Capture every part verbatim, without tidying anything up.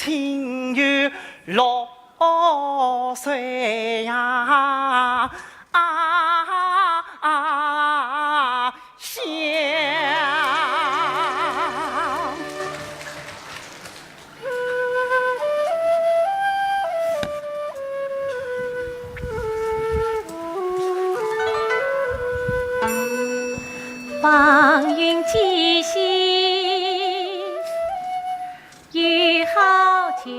心有落水呀，啊，啊，想。风云际歇 又好酒，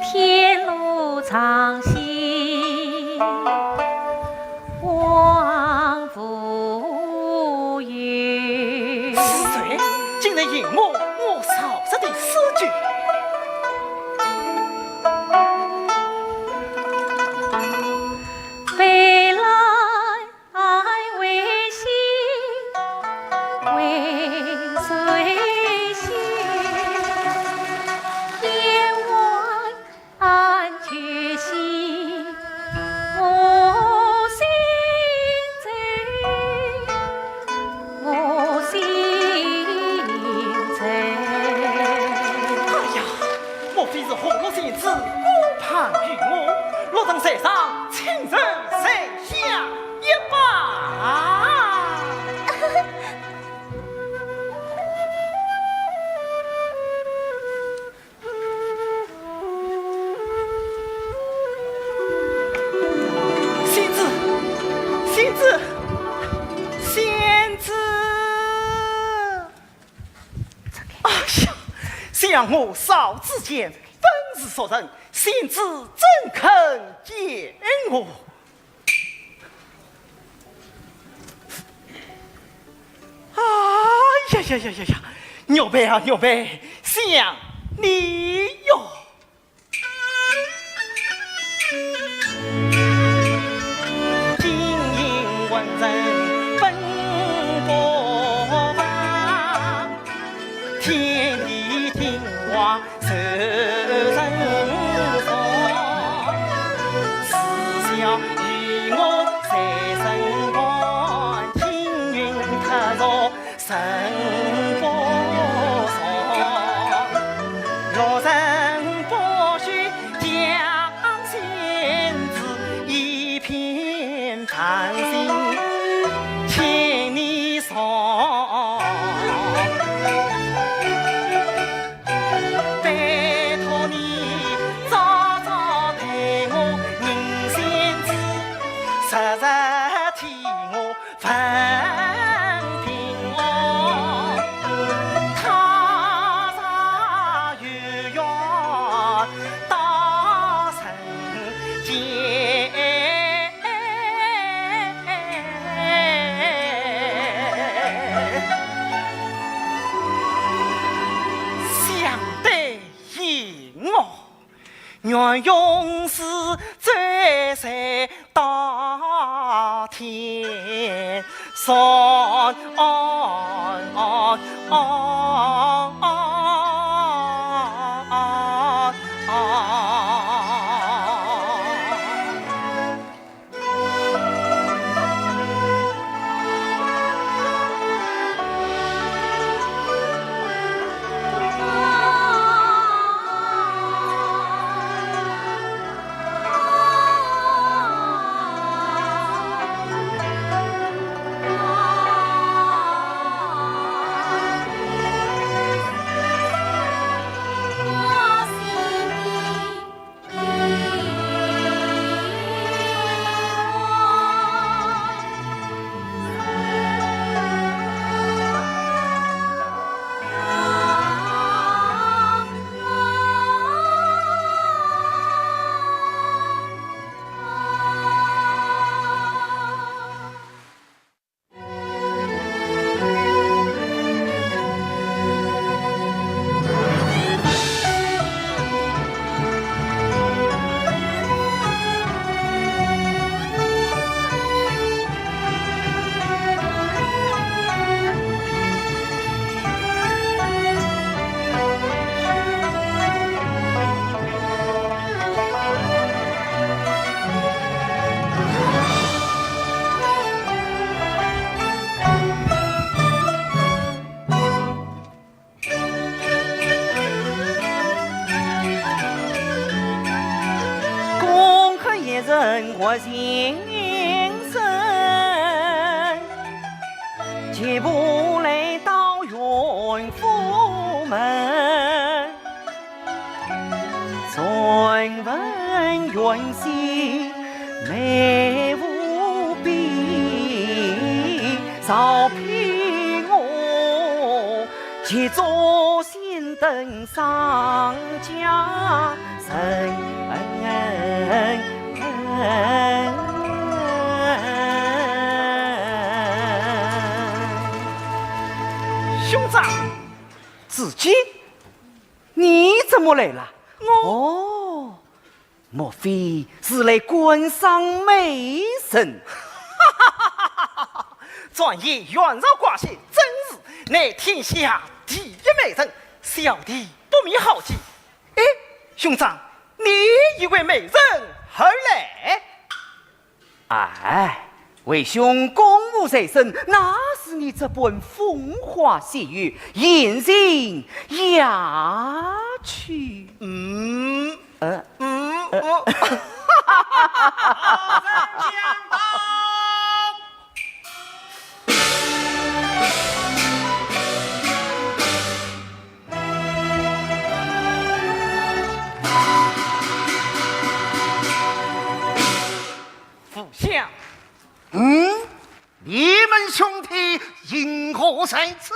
天路长行望无有。是谁竟然饮我我烧着的诗酒？飞来 为谁，为谁醒？夜晚安酒席，我心醉，我心醉。哎呀，莫非是河洛仙子？ 怕与我，落到水上，请受水下一拜。仙子，仙子，仙子！ 哎呀，想我烧纸钱本是俗人，仙子怎肯见我？哎呀呀呀呀呀，玉佩啊玉佩，想你哟。 想得也妙。 愿永世追随到天上。情深，几步来到袁府门，传闻袁氏美无比，少批我及早先登上佳人。兄长，子建，你怎么来了？我……哦，莫非是来观赏美人？传言袁绍寡妇曾氏乃天下第一美人，小弟不免好奇。哎，兄长，你又为美人而来？哎，为兄公务在身，哪似你这般风花雪月、闲情雅趣？嗯，呃，嗯，呃。我……父相。嗯？你们兄弟因何在此？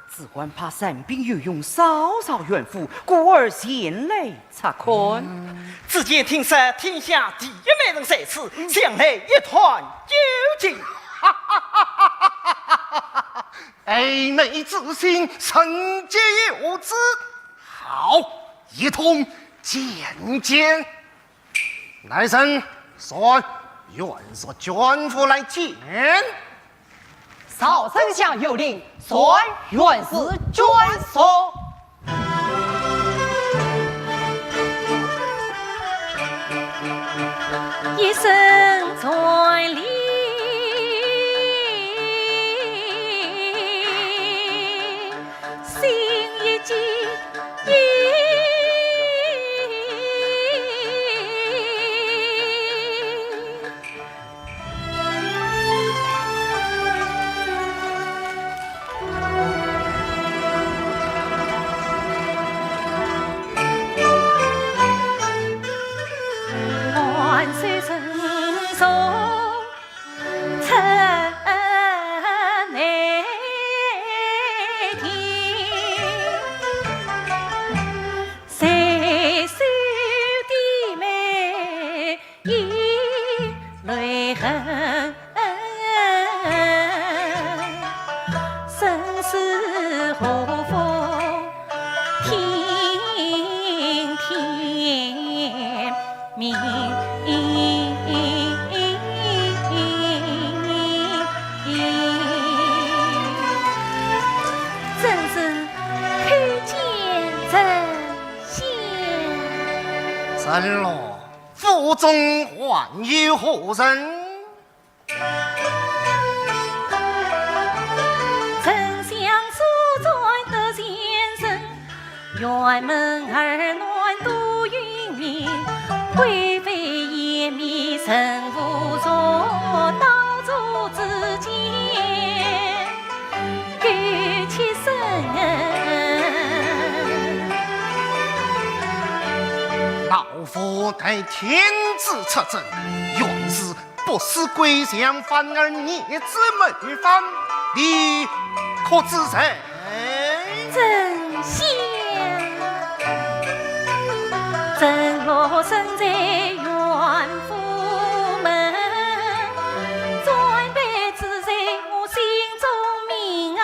子桓怕散兵游勇，骚扰袁府，故而前来察看。嗯。子建听说天下第一美人在此，想来一探究竟。爱美之心，人皆有之。好，一同见见。来人，传袁氏眷属来见。曹丞相有令，传袁氏眷属。 一声传令，心一惊。 曾氏叩见丞相。 曾洛，府中还有何人？丞相所在得罪人，辕门二男多有名，贵妃颜面人无数，刀俎之间，勾结甚深。老 夫乃天子出征，袁氏不思归降，反而逆旨谋反，你可知罪？丞相，曾洛身在袁府门，专办之罪我心中明啊。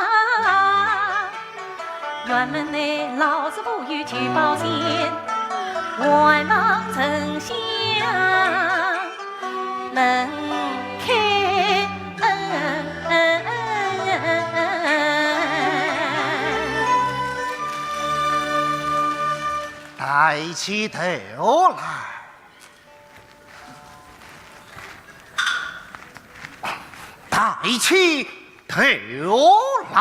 辕门内老死无有求报前，还望丞相能开恩。抬起头来。 抬起头来。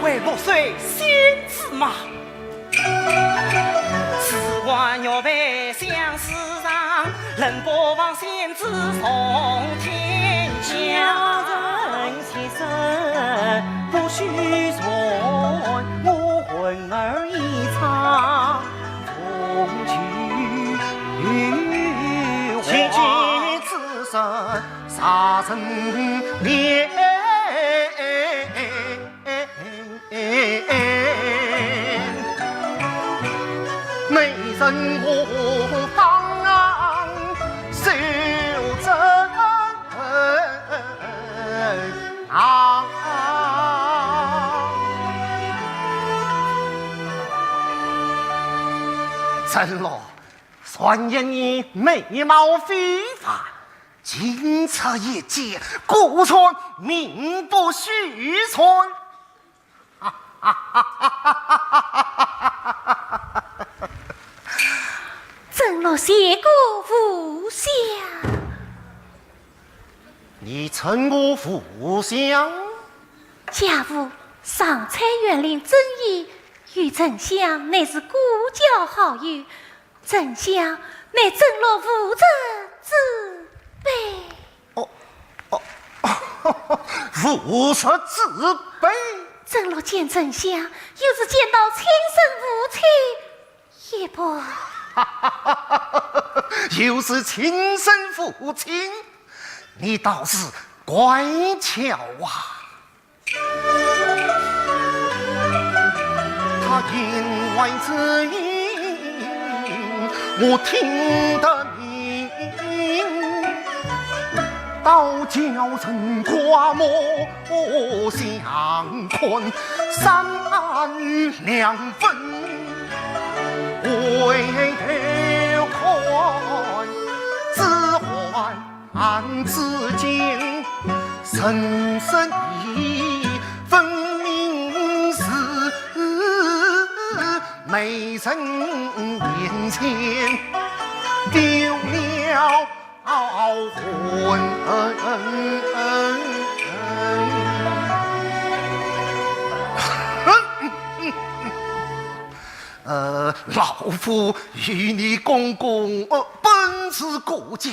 为我说仙子嘛。自问玉盘相思长，冷不防仙子从天降。人先生，不许传，我魂儿已藏。 曾老，传言你美貌非凡，经此一劫，果然名不虚传。曾老谢过无相。你称我无相？家父上蔡县令曾毅与丞相乃是故交好友，丞相乃曾老父侄之辈。哦，哦，父侄之辈？曾老见丞相，犹如见到亲生父亲一般。又是亲生父亲，你倒是乖巧啊！ 他言外之意，我听得明。倒叫人刮目相看，三两分，回头看，只还 暗自间，神色已分明是美人眼前丢了魂。呃，老夫与你公公，呃，本是故交，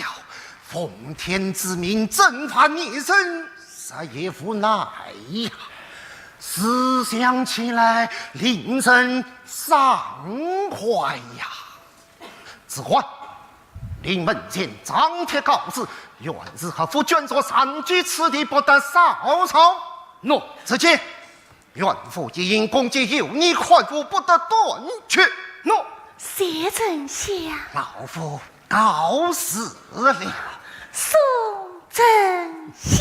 奉天之命征伐逆人，实也无奈呀。思想起来，令人伤怀呀。子桓，令门前张贴告示，袁氏何府捐作暂居此地，不得扰扰。喏，子建， 袁府一应供给由你看顾，不得断绝。喏，谢丞相。老夫告辞了。送丞相。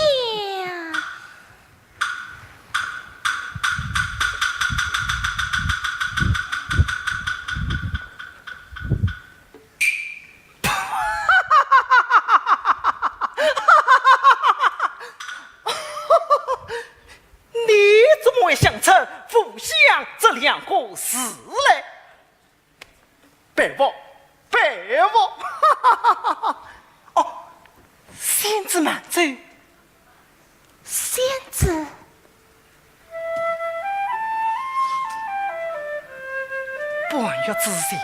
你怎么会想出无相这两个字来？佩服，佩服！哦，仙子慢走。仙子？半月之前，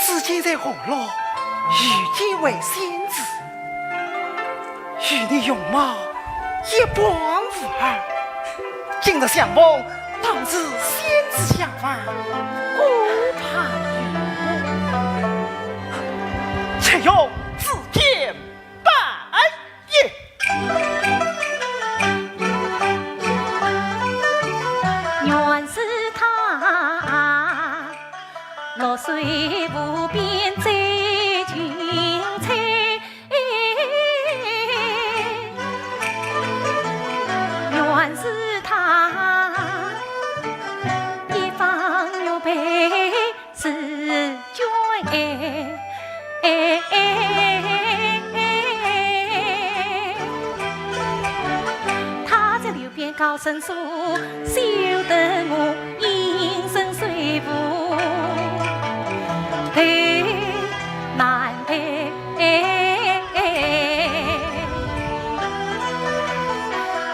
子建在河洛遇见位仙子， 与你容貌一般无二，今日相逢，当是仙子相还，何怕有误？且容子建拜揖。原是他，落水无边走近采。 原是他，一方玉佩是捐。他在流边高声诉，休得我应声说服，头难抬。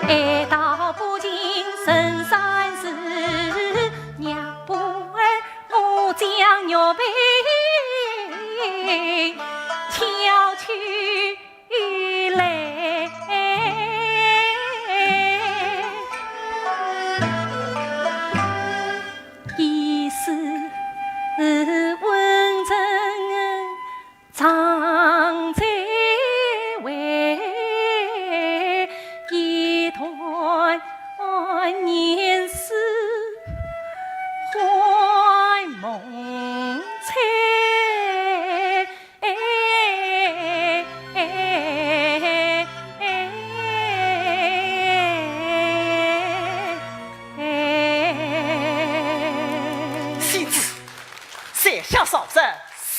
哎，道不尽人生飘去来。一世温存常在回，一段年事换梦彩。仙子，在下曹植，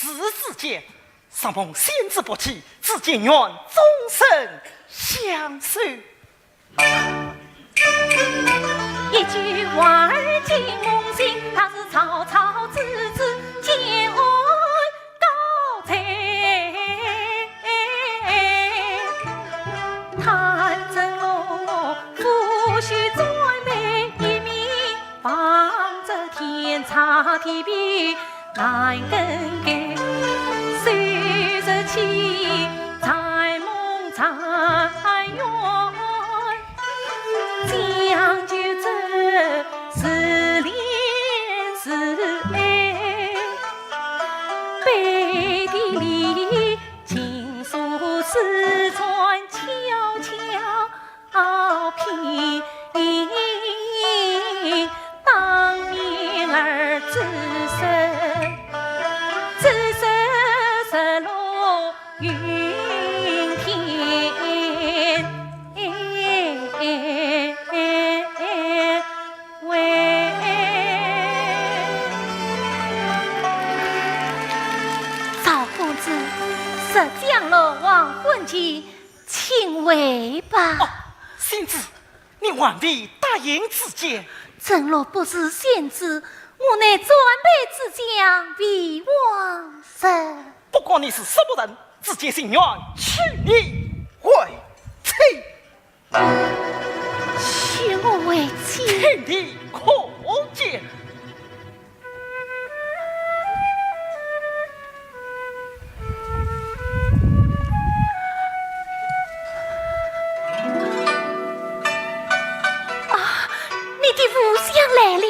字子建， 承蒙仙子不弃，子建愿终身相守。一句话儿惊梦醒，他是曹操之子建安高才。他真我父须赞美一面， 望着天差地别难更改，虽是起在梦在愿，将就这自怜自爱，背地里情书私传悄悄 飘萍，当面儿自首，自首日落云天外。赵公子，时将落黄昏尽， 请回吧。哦，仙子，你还未答应子建？真若不是仙子，我乃暂陪子建回王城。不管你是什么人，子建情愿娶你为妻。娶我为妻？天地可鉴。 啊，你的父相来了。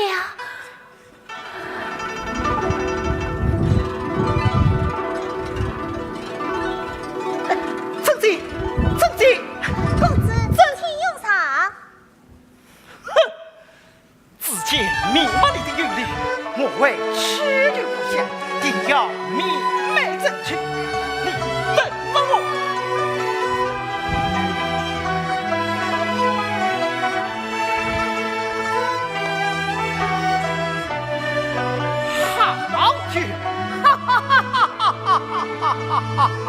曾姐，曾姐。公子，请用茶。 哼！子建明白你的忧虑，我会去留故乡，定要明媒正娶。你等着我。好酒，哈哈哈哈哈哈！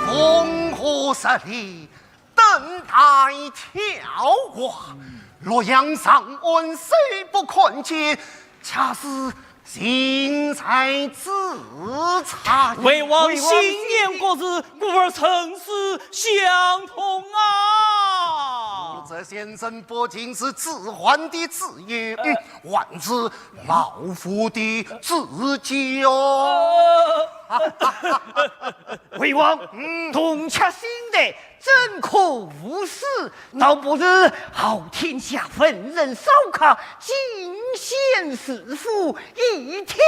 黄河十里， 等待桃花，洛阳长安谁不看见？恰似近在咫尺。魏王心念国事，故而沉思相痛啊。这先生不仅是子桓的子友，嗯，还是老夫的子己哟。魏王，嗯，铜雀新台， 怎可无诗？倒不如号天下文人骚客，进献诗赋，以添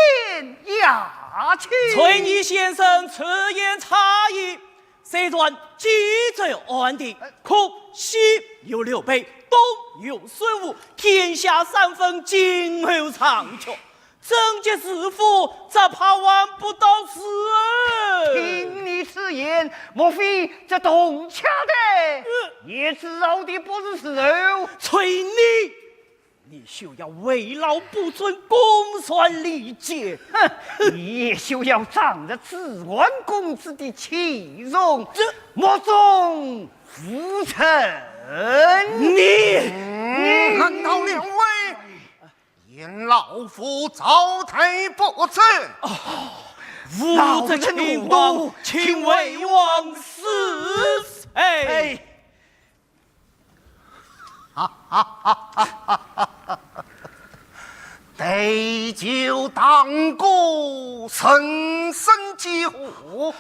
雅趣。崔琰先生此言差矣。虽然冀州安定，可西有刘备，东有孙吴，天下三分，今后长久， 征集诗赋，只怕还不到时。听你此言，莫非这铜雀台，嗯，也只饶的不是时候？崔琰，你休要为老不尊，攻算礼节。哼，你也休要仗着子桓公子的器重，这目中无人。你，嗯，难道两位 嫌老夫招待不周？哦，无礼，请魏王恕罪。哎，哈哈哈哈哈哈！对酒当歌，人生几何？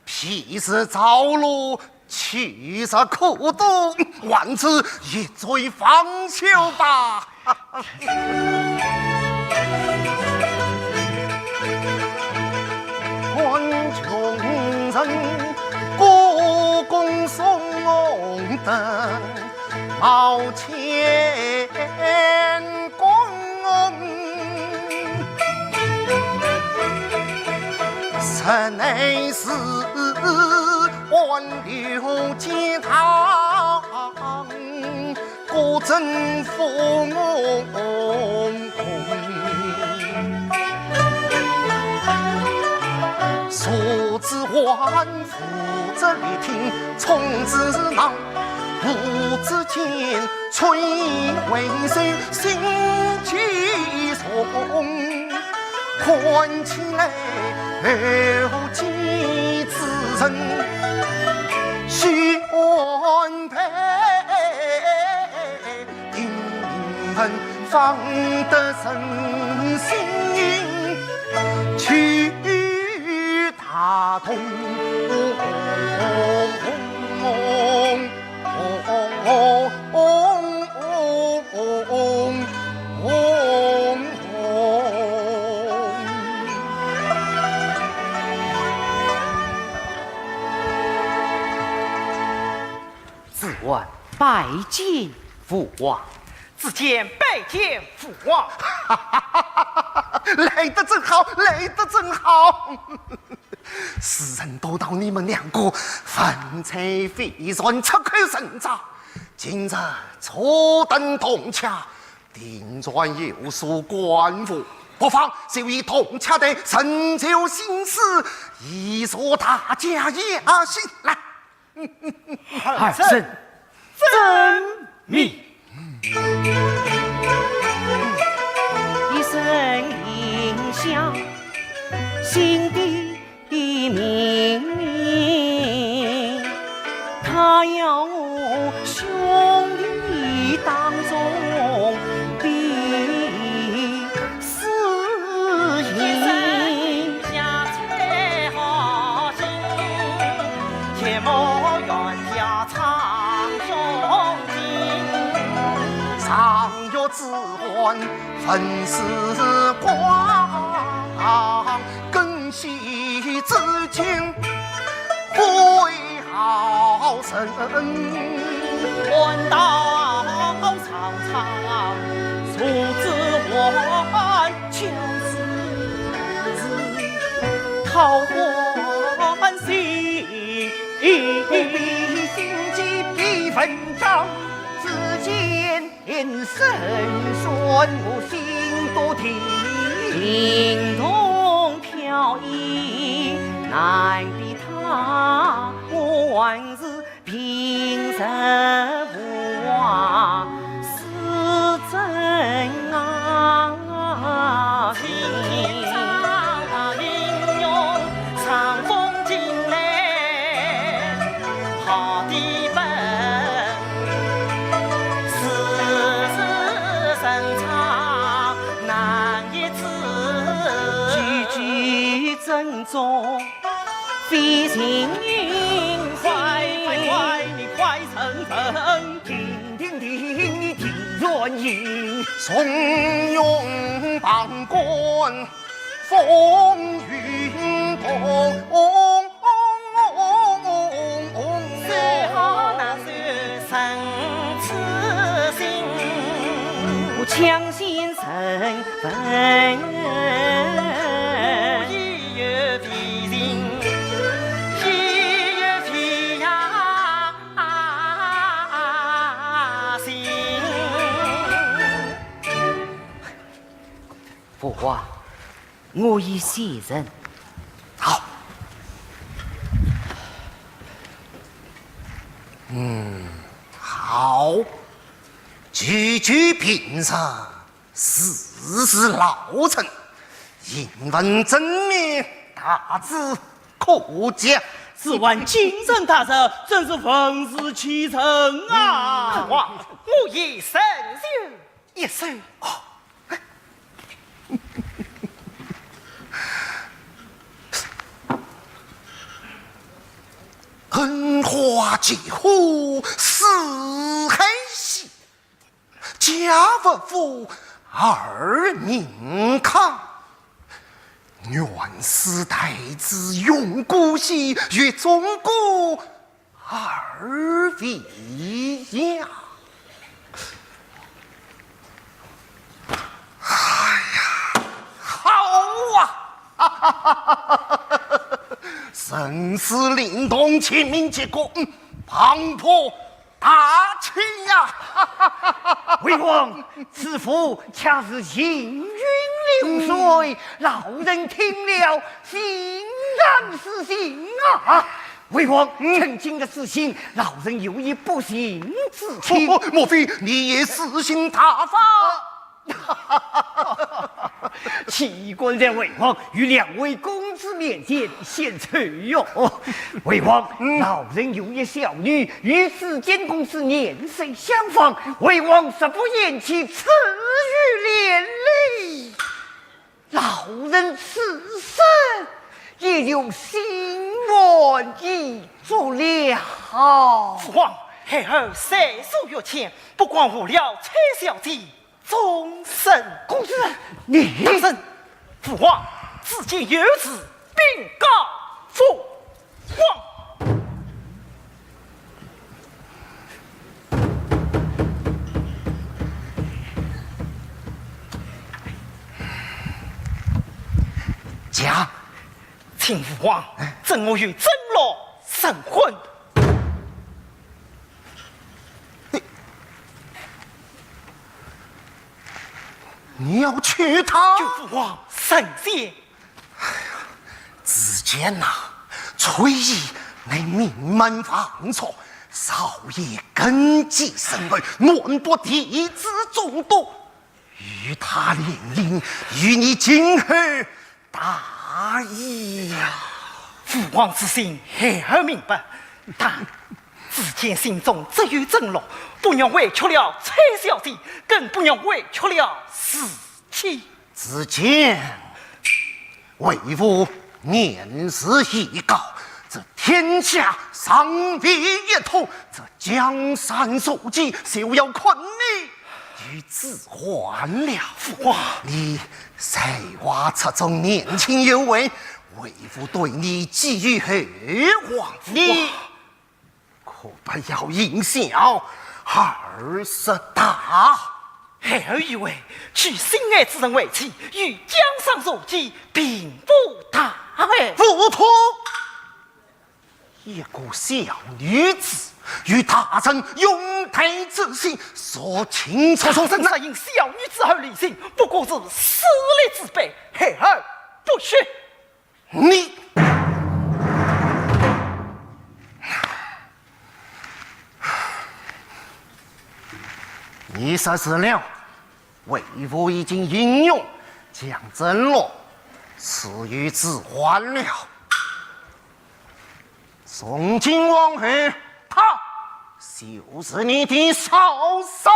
譬如朝露，去日苦多，还是一醉方休吧。看穷人歌功颂德， 冒乾坤，实乃是暗流煎汤，果真无用。 子桓拜见父王。子建拜见父王。来得正好，来得正好。世人都道你们两个文采斐然，出口成章，今日初登铜雀，定然有所感悟，不妨就以铜雀台成就新诗，以助大家雅兴。来。 儿臣遵命。一声令下，新的命令，他要我兄弟当中比 四音。常与子桓文思广，更喜子建会 好生。中，飞行云快快快，你快层层，停停停，你停远云。重用旁观，风云动。谁好那首生死心，我将心成分。 父王，我已谢人。好。嗯，好。句句平日 字字老成，行文正面，大字可嘉。子桓谨慎大事，真是文字启程啊！父王，我已身首一首。哦。 哎呀，好啊！ 生死临潼，前明结果，嗯，旁破大棋呀！魏王，此话恰是行云流水，老臣听了欣然是信啊！魏王，嗯，趁今日之兴，老臣有一不情之请。哦，莫非你也诗兴大发？ 岂敢在魏王与两位公子面前献丑哟。魏王，嗯，老臣有一小女，与子建公子年岁相仿，魏王若不嫌弃，赐予连理，老臣此生也就心愿已足了。父王，孩儿才疏学浅，不敢误了崔小姐 终身。公子，你……大人，父王，子建有事禀告父王。讲。请父王，哎，准我与甄洛成婚。 你，你要娶她？求父王成全。哎呀，子建呐，崔琰乃名门望族，朝野根基深厚，男伯弟子众多，与他联姻，与你今后 大义呀！父王之心，孩儿明白，但子建心中只有甄洛，不愿委屈了崔小姐，更不愿委屈了自己。子建，为父年事已高，这天下尚未一统，这江山社稷，休要困你 与子桓了。父王，你才华出众，年轻有为，为父对你寄予厚望。你可不要因小而失大。孩儿以为娶心爱之人为妻，与江山社稷并不大碍。不妥！ 一个小女子，与大臣拥戴之心，孰轻孰重？大人若因小女子而离心，不过是势利之辈，孩儿不许。你，你说是了。 为父已经应允将甄洛赐予子桓了。从今往后，她就是你的嫂嫂。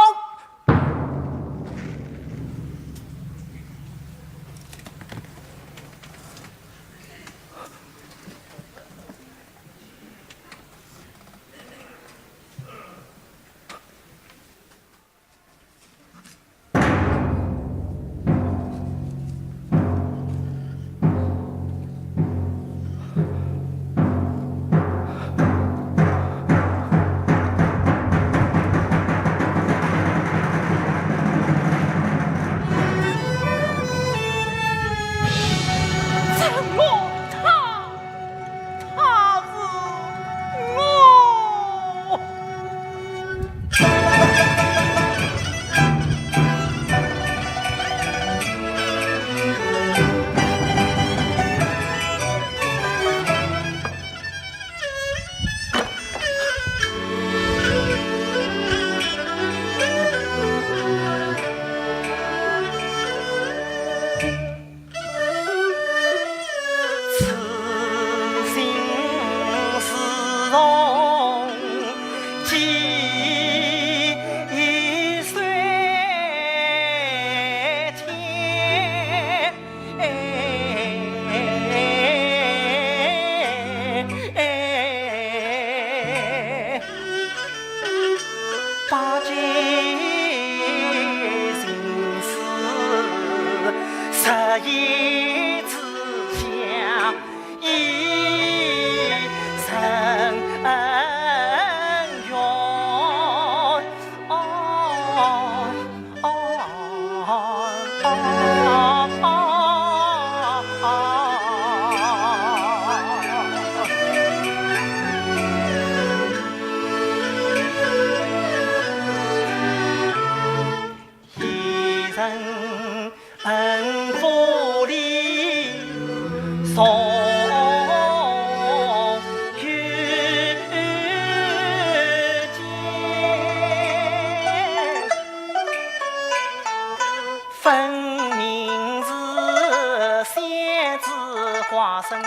花生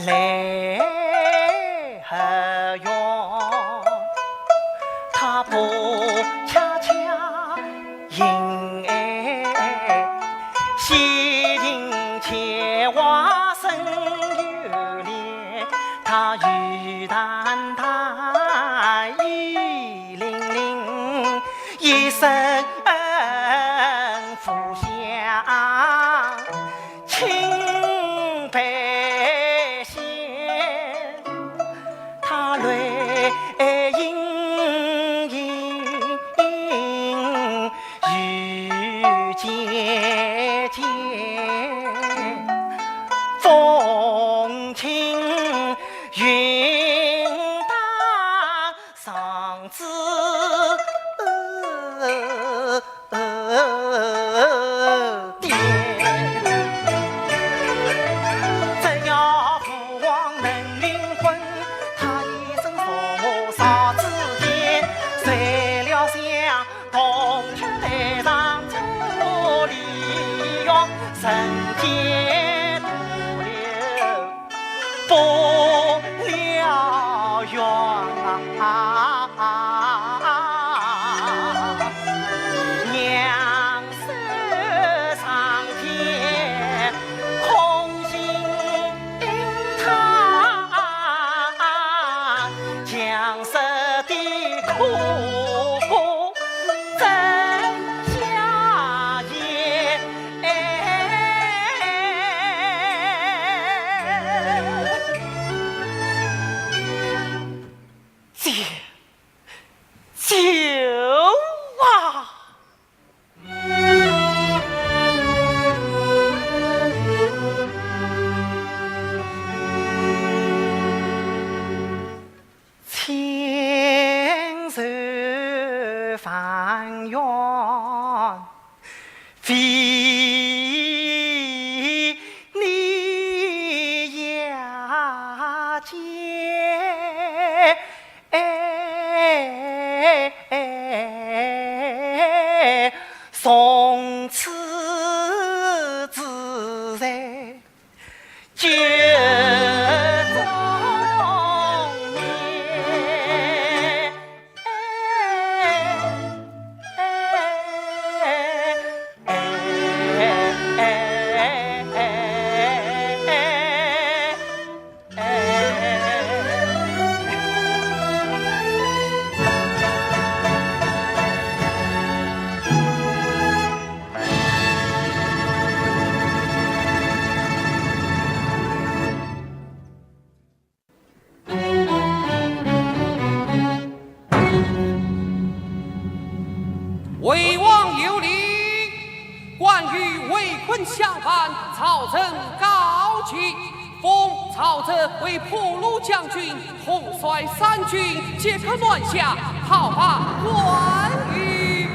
来合用，他不恰恰因爱惜情切花生有恋，他雨淡淡雨淋淋，一身浮香。 青白线，他泪盈盈雨姐姐，风轻云淡上枝 点。只要父王能灵魂，他一生送我烧纸钱，睡了香，铜雀台上做李鸳，人间徒留 不了缘啊。娘手上天，空心他，强说的苦苦真下咽。 姐，姐啊！ 魏王有令，关羽围困襄樊，曹仁告急，封曹植为破虏将军，统帅三军，即刻南下，讨伐关羽。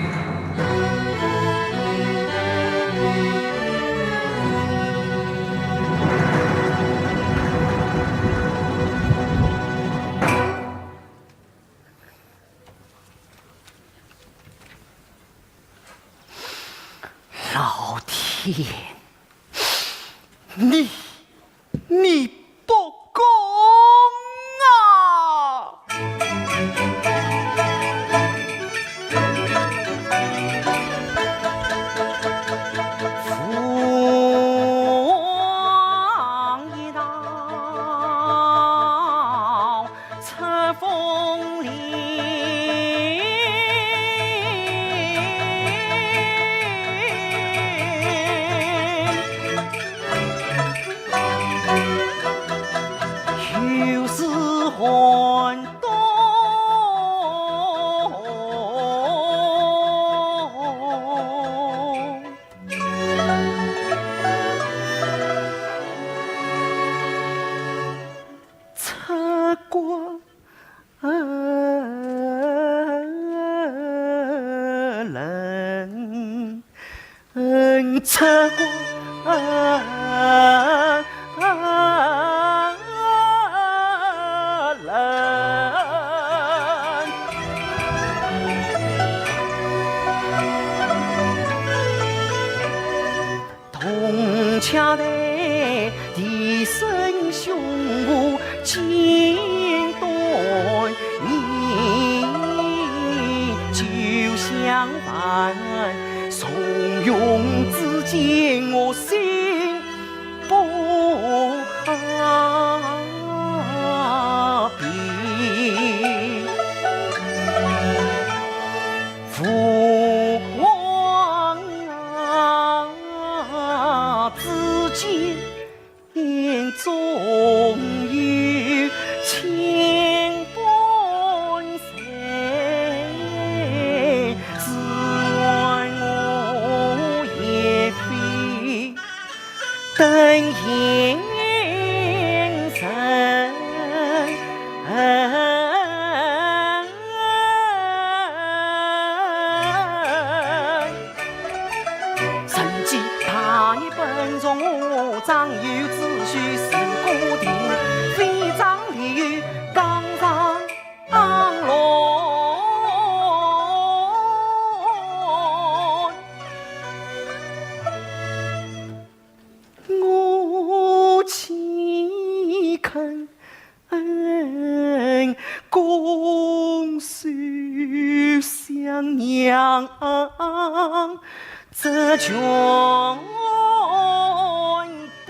老天，你，你不公啊！父王已到， 出风林，又是寒冬。 出关人，出关人。 铜雀台的胸无寸断，你就像万松永之间，我心不平。父王啊，子建 终有千般罪，只怨我也非等闲人。 承继大业本从我，张有子虚是故定，非张立有江上浪乱。我岂肯 拱手相让这权柄。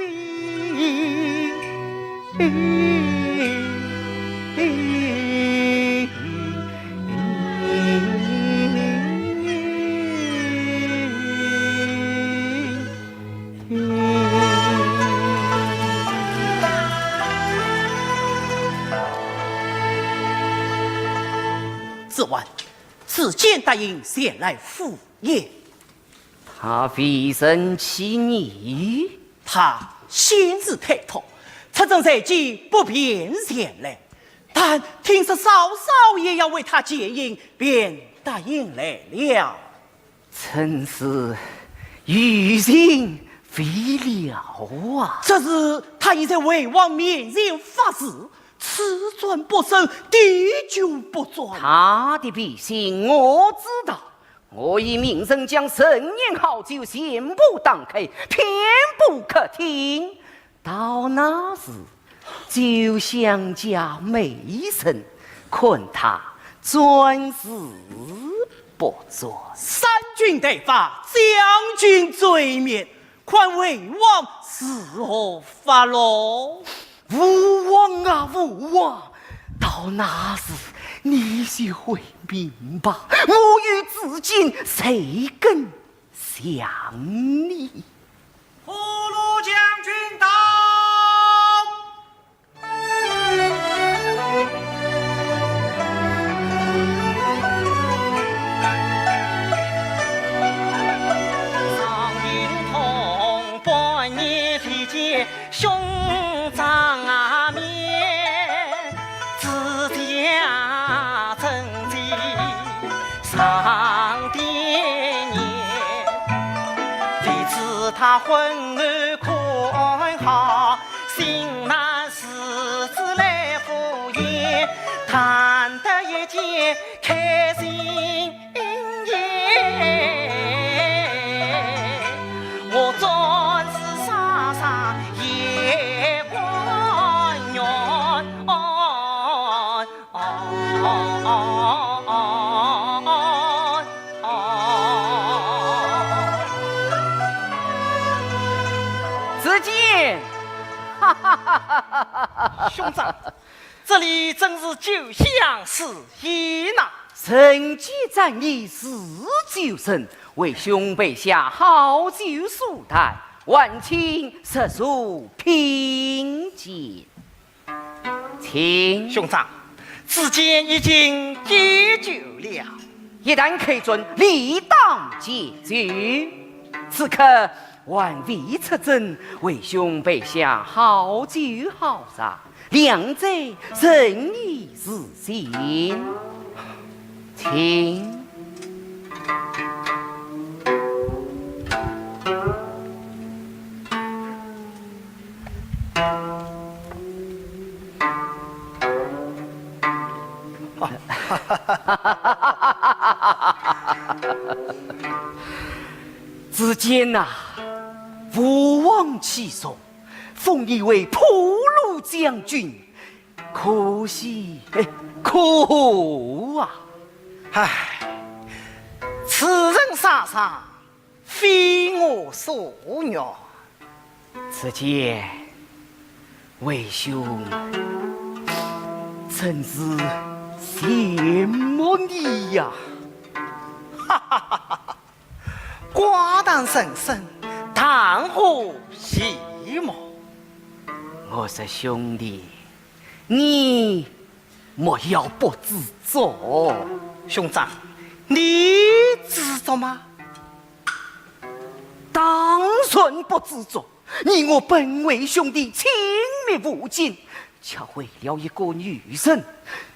子建，子建答应前来赴宴。他未曾起疑？他先是推脱，出征在即，不便前来，但听说嫂嫂也要为他饯行，便答应来了。 真是余情未了啊！这是他已在魏王面前发誓，此战不胜，滴酒不沾。他的脾性我知道，我已命人将陈年好酒全部打开，遍布客厅。 到那时，酒香加美人，看他沾是不沾。三军待发，将军罪免，看魏王如何发落？吴王啊，吴王，到那时你就会明白，我与子建谁更 想你。五路将军到。子建，兄长，这里真是酒香四溢呐。人皆赞你是酒神，为兄备下好酒数坛，还请入座品鉴。 请。兄长，子建已经戒酒了。一旦开战，理当戒酒。此刻还未出征，为兄备下好酒好茶，两者任你自选。 请。子建呐，吴王起重， 封你为破虏将军，可喜，哎，可贺啊！唉，此人啥啥，非我所愿。子建，为兄真是羡慕你呀！哈哈哈哈！ 寡淡人生，谈何羡慕？我说兄弟，你莫要不知足。兄长，你知足吗？当然不知足。 你我本为兄弟，亲密无间，却为了一个女人，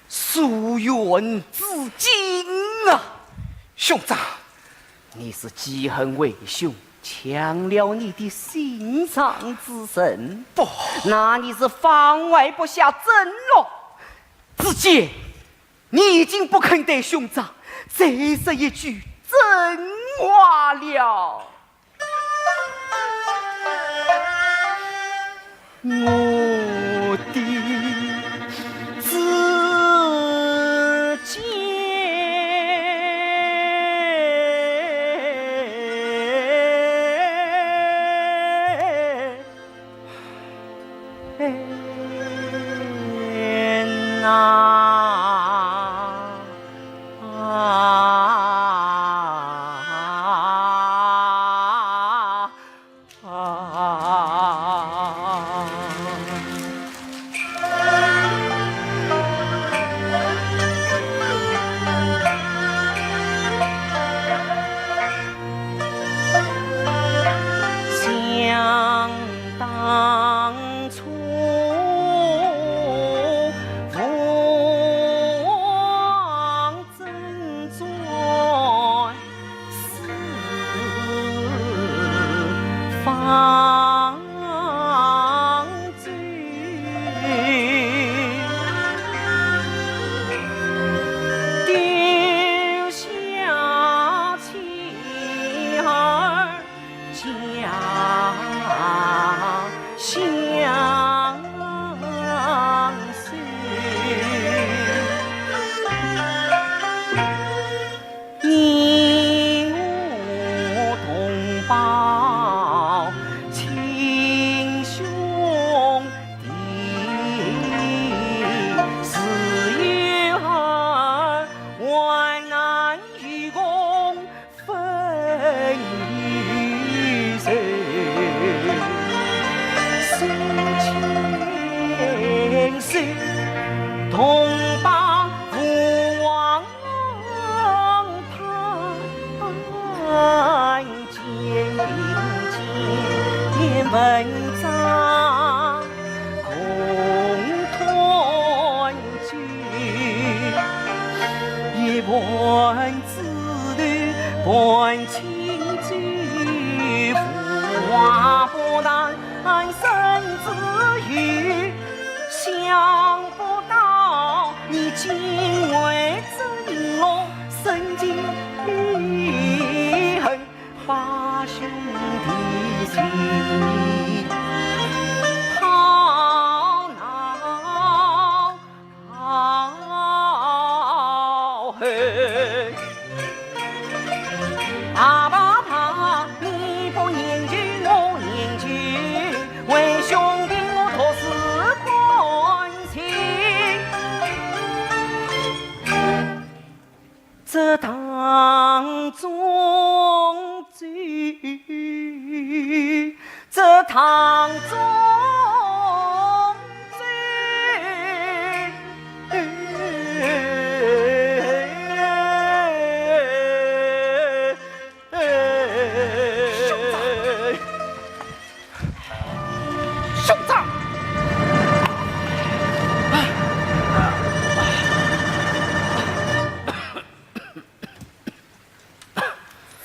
疏远至今啊！兄长，你是记恨为兄抢了你的心上之人，不，那你是放怀不下，怎落？子建，你已经不肯对兄长再说一句真话了。 我的子建。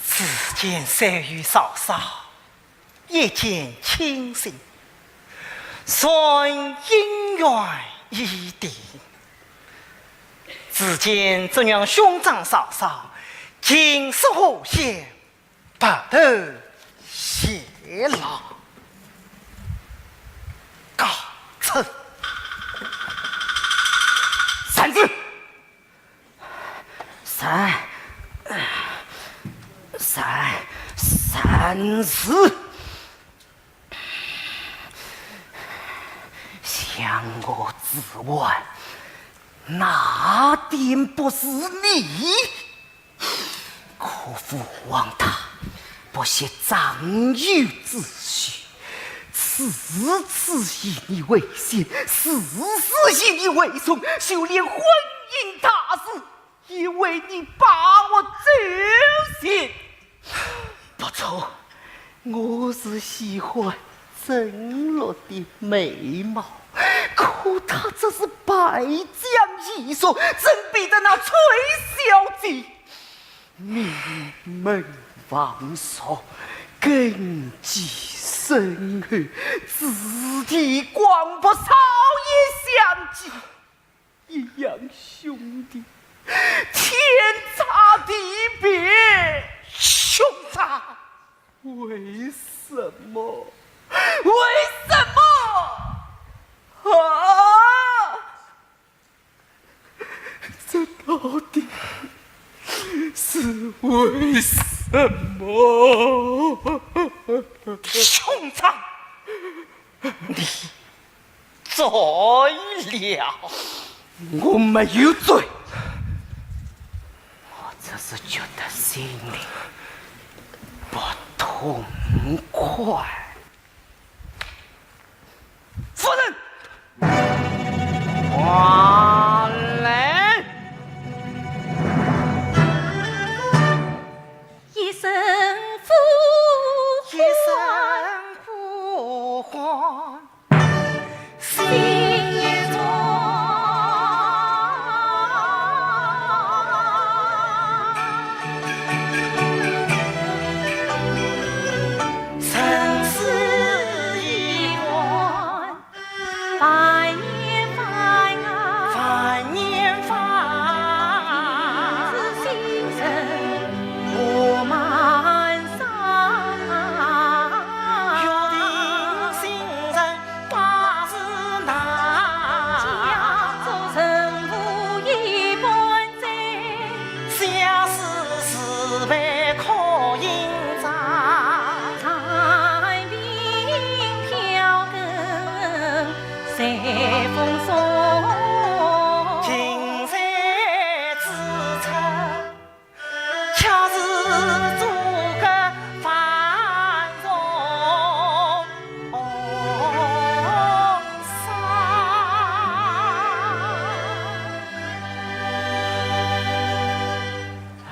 子建虽有嫂嫂，亦见卿心，算姻缘已定。子建怎样兄长嫂嫂，今生何相白头偕老？告辞。是，想我子桓，哪点不是你？可父王他不惜长幼之序，次次以你为先，事事以你为重，就连婚姻大事 也为你把我周全。不错，我是喜欢曾洛的美貌，可她这是败将一族，怎比得那崔小姐？名门望族，根基深厚，子弟广博，朝野相济， 一样兄弟，天差地别。兄长，为什么？为什么？啊！这到底是为什么？兄长，你 醉了。我没有醉，我只是觉得心里不痛快。夫人，话来。一声呼唤，一声呼唤。 心中生死一关，万年万啊，万年万。此心人我满 约定新人百事难。家中人无一般哉，家事事备可应张。残兵飘摇随风送。近在咫尺， 却是诸葛繁荣伤。唉，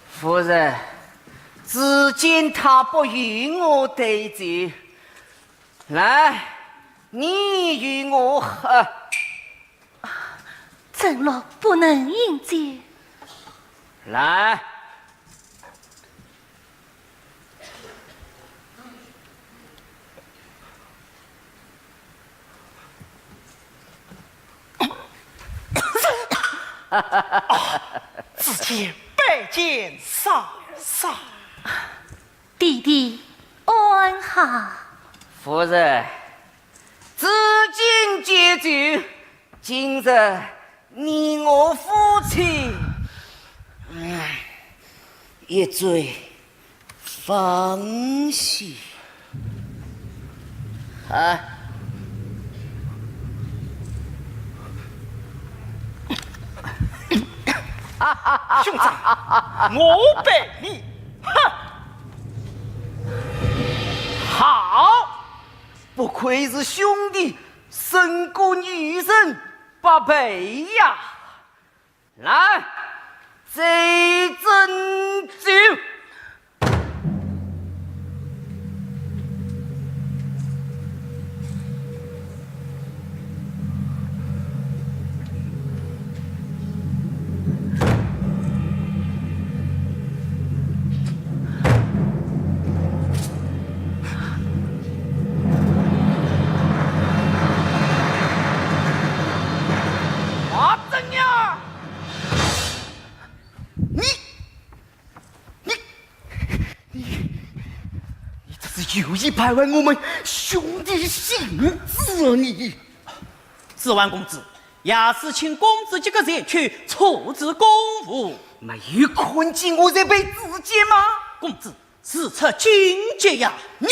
夫人，子建他不与我对酒，来，你与我喝。 曾洛不能饮酒。来。啊，子建拜见嫂嫂。弟弟安好。夫人，子建解酒， 今日你我夫妻，唉，一醉方休。啊。兄长，我陪你。哼！好，不愧是兄弟， 胜过女人百倍呀！来，这斟酒。 啊，怎样？你，你，你，你这是有意败坏我们兄弟兴致啊你！子桓公子，夜使请公子即刻前去处置公务。没有看见我在陪子建吗？公子，事出紧急呀！你，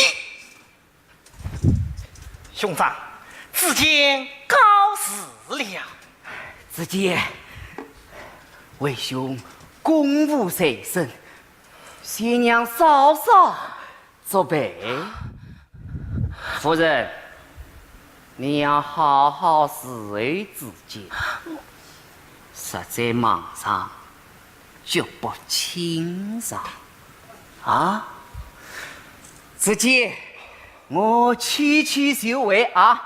兄长，子建告辞了。子建，为兄公务在身，先让嫂嫂作陪。夫人，你要好好侍候子建，实在忙上， 脚步轻上。啊？子建，我去去就回啊。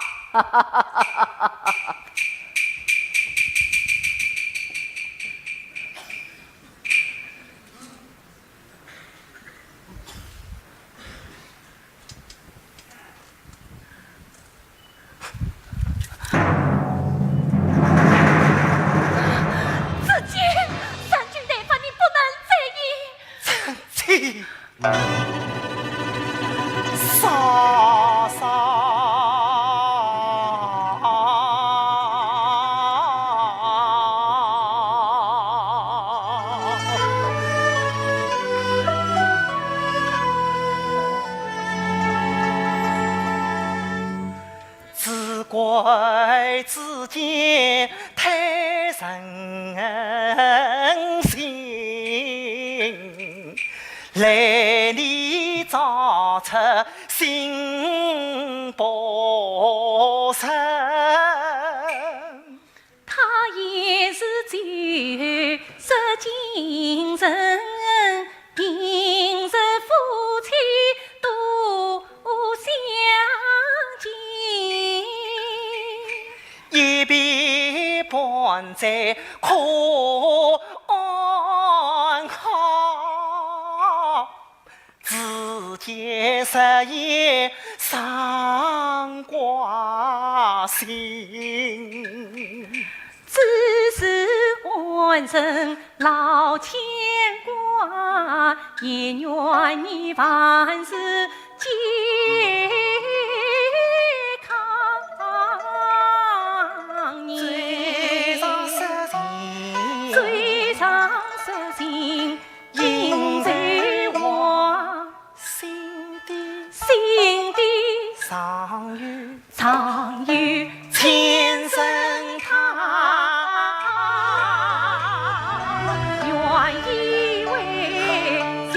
子建，三军待发，你不能在意。臣妾嫂嫂。 只怪子建太任性，来年早出新不成。 他也是旧识今生，平日夫妻多相见。一别半载可安好？ 子建实言伤寡心。只是晚生老牵挂，也愿你万事健康。嘴上说情，嘴上说情， 心在话，心底，心底，常有，常有千声叹。愿意为心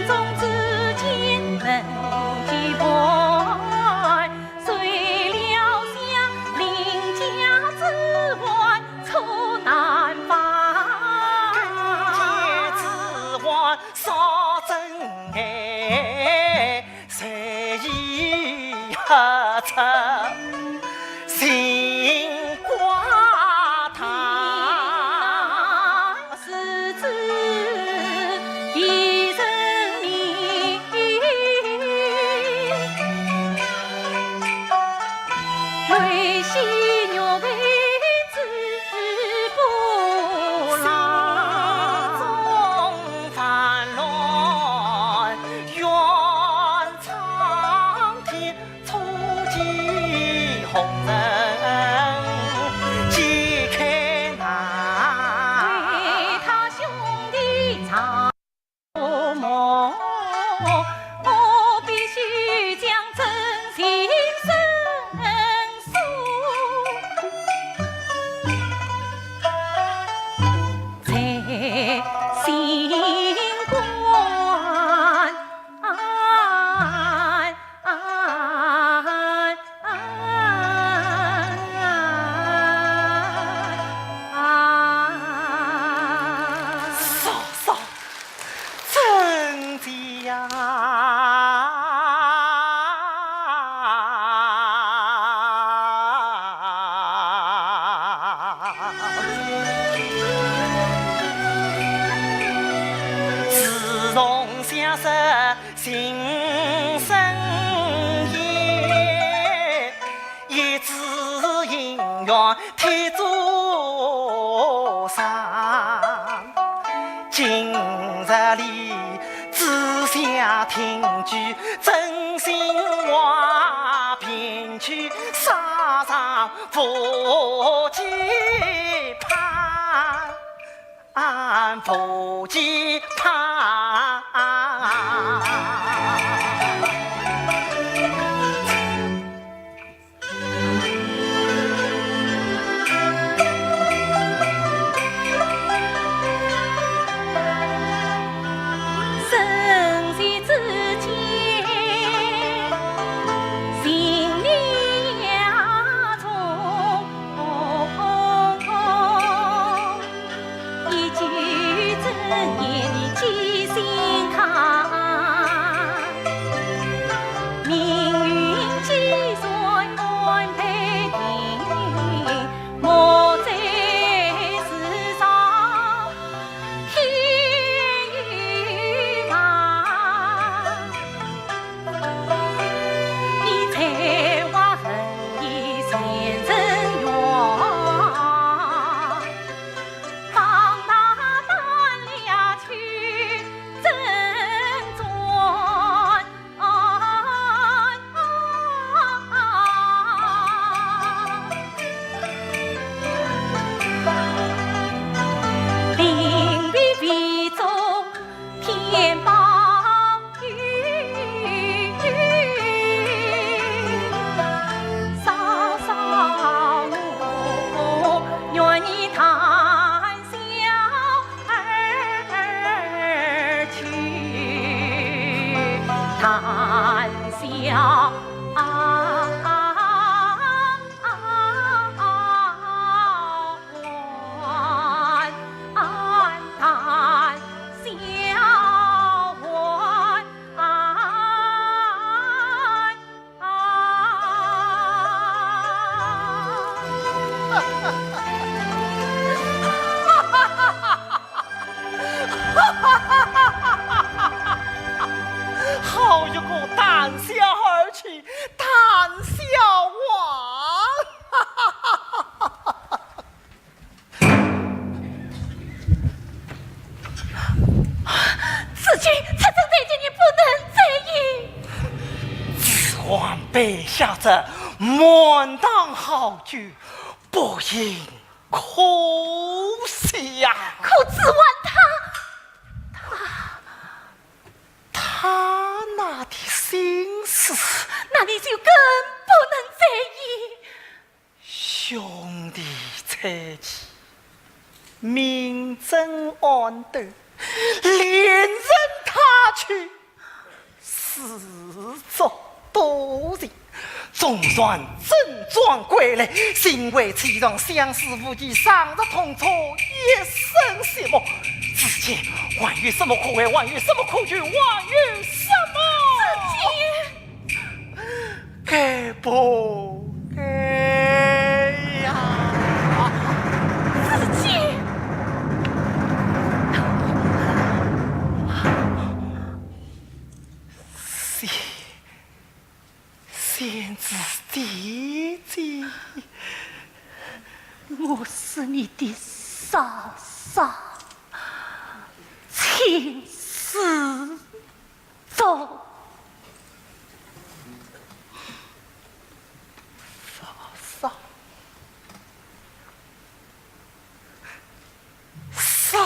中之情能寄还。 谁料想邻家之患出难防。邻家之患少真爱，谁已喝出心挂他。是子一人命。 为戏玉佩之不劳。心中烦乱怨苍天，初见红尘解开难。为他兄弟长 我必须将真情深诉在心肝。 嫂嫂，真的呀。自从相识 情深意，一纸姻缘铁柱上。今日里只想定居真心话，凭据沙场无期盼。 俺不期盼。好一个谈笑而去，谈笑王！子建，妾身再见你不能再饮。子桓备下这满堂好酒，不饮 可惜呀。可子桓他，他，他那的心思，那你就更不能再饮。兄弟在前，明争暗斗，连人他去， 自作多情，总算整装归来，心怀凄凉，相思无期，长日痛楚，一生寂寞。子建，还有什么可为？还有什么可求？还有什么？子建，该不该呀？子建。 贤，贤侄姐姐。我是你的嫂嫂，亲事重。嫂嫂。 嫂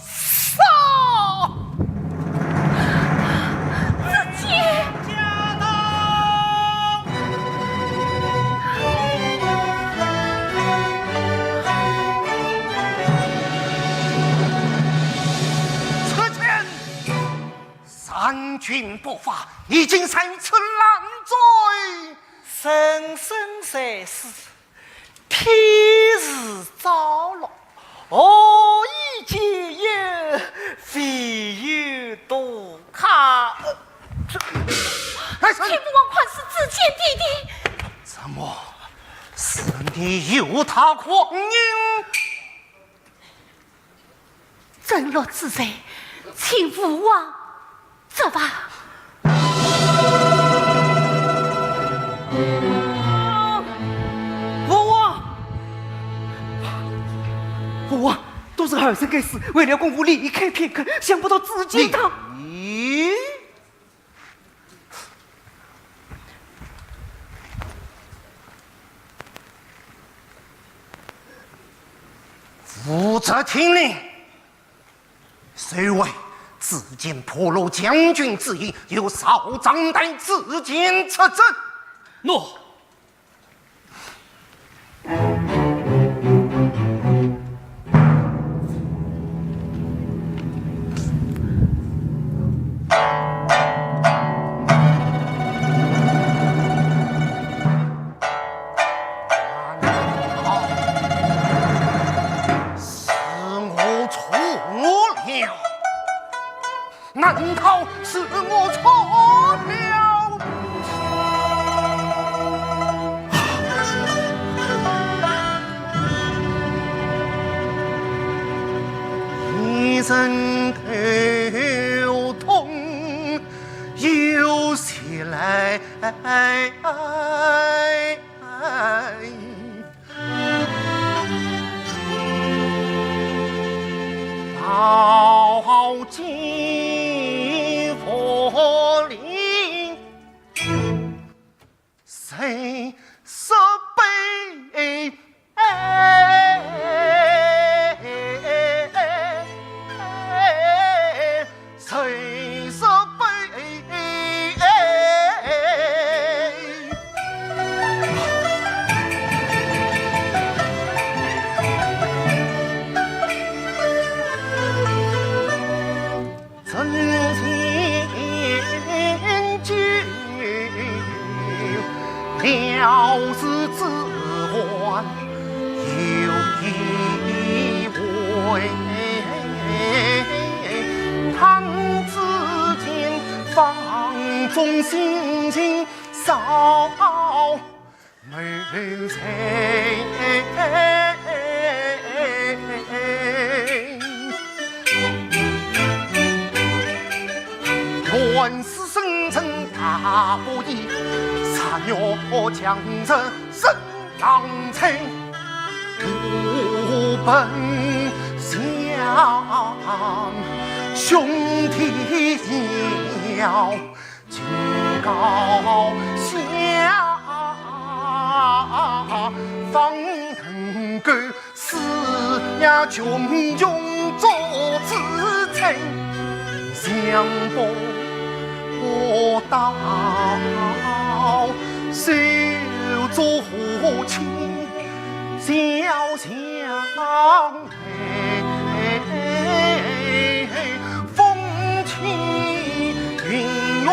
嫂！子建！家当！子建！三军不发，已经三次拦追。生生世世， 天时着落，何以解忧，唯有杜康。哎，这，请父王宽恕子建弟弟。怎么，是你有他狂饮？ 甄洛之罪，请父王责罚。父王，父王，都是儿臣该死，为了公务离开片刻，想不到子建他……你，你 武则天呢？谁为子建破虏将军之意，由少将带子建出征。诺。 是我错了。 难道是我错了？一阵头痛又袭来。 宝剑无力谁设备？谁设备？ 真情救了是子桓有一回，他子建放纵心情，少 没谁阿不依，杀我将人身浪吹，无本相，兄弟要警告下，方能够 是呀，穷穷做子臣，想不到，手足和亲，小相陪，风起云涌。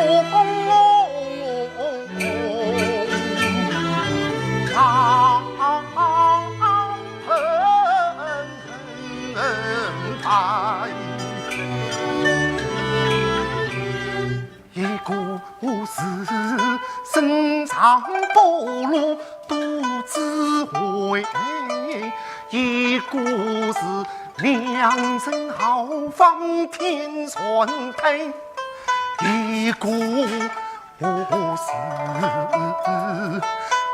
一个是身上不露肚子灰，一个是两人豪放天船台，一个 不是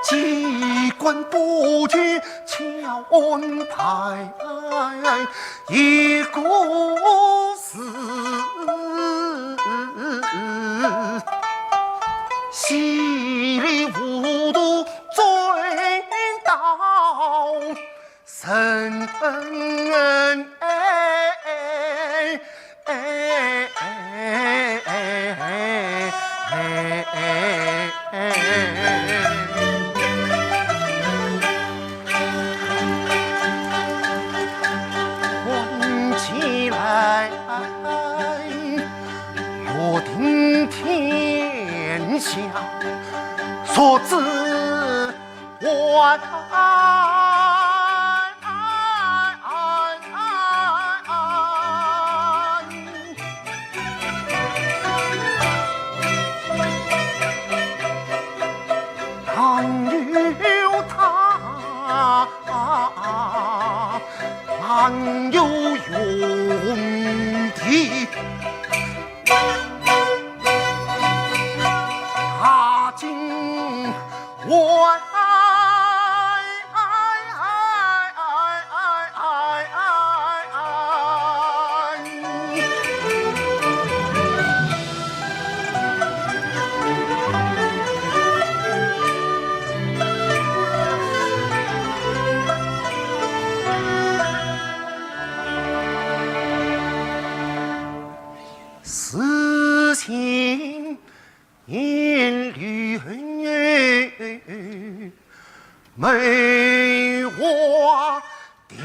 机关不拘巧安排，一个是稀里糊涂醉倒 人。看起来，约定天下，说之 我还有他，还有兄弟。 踏进我。事情 言语梅花定。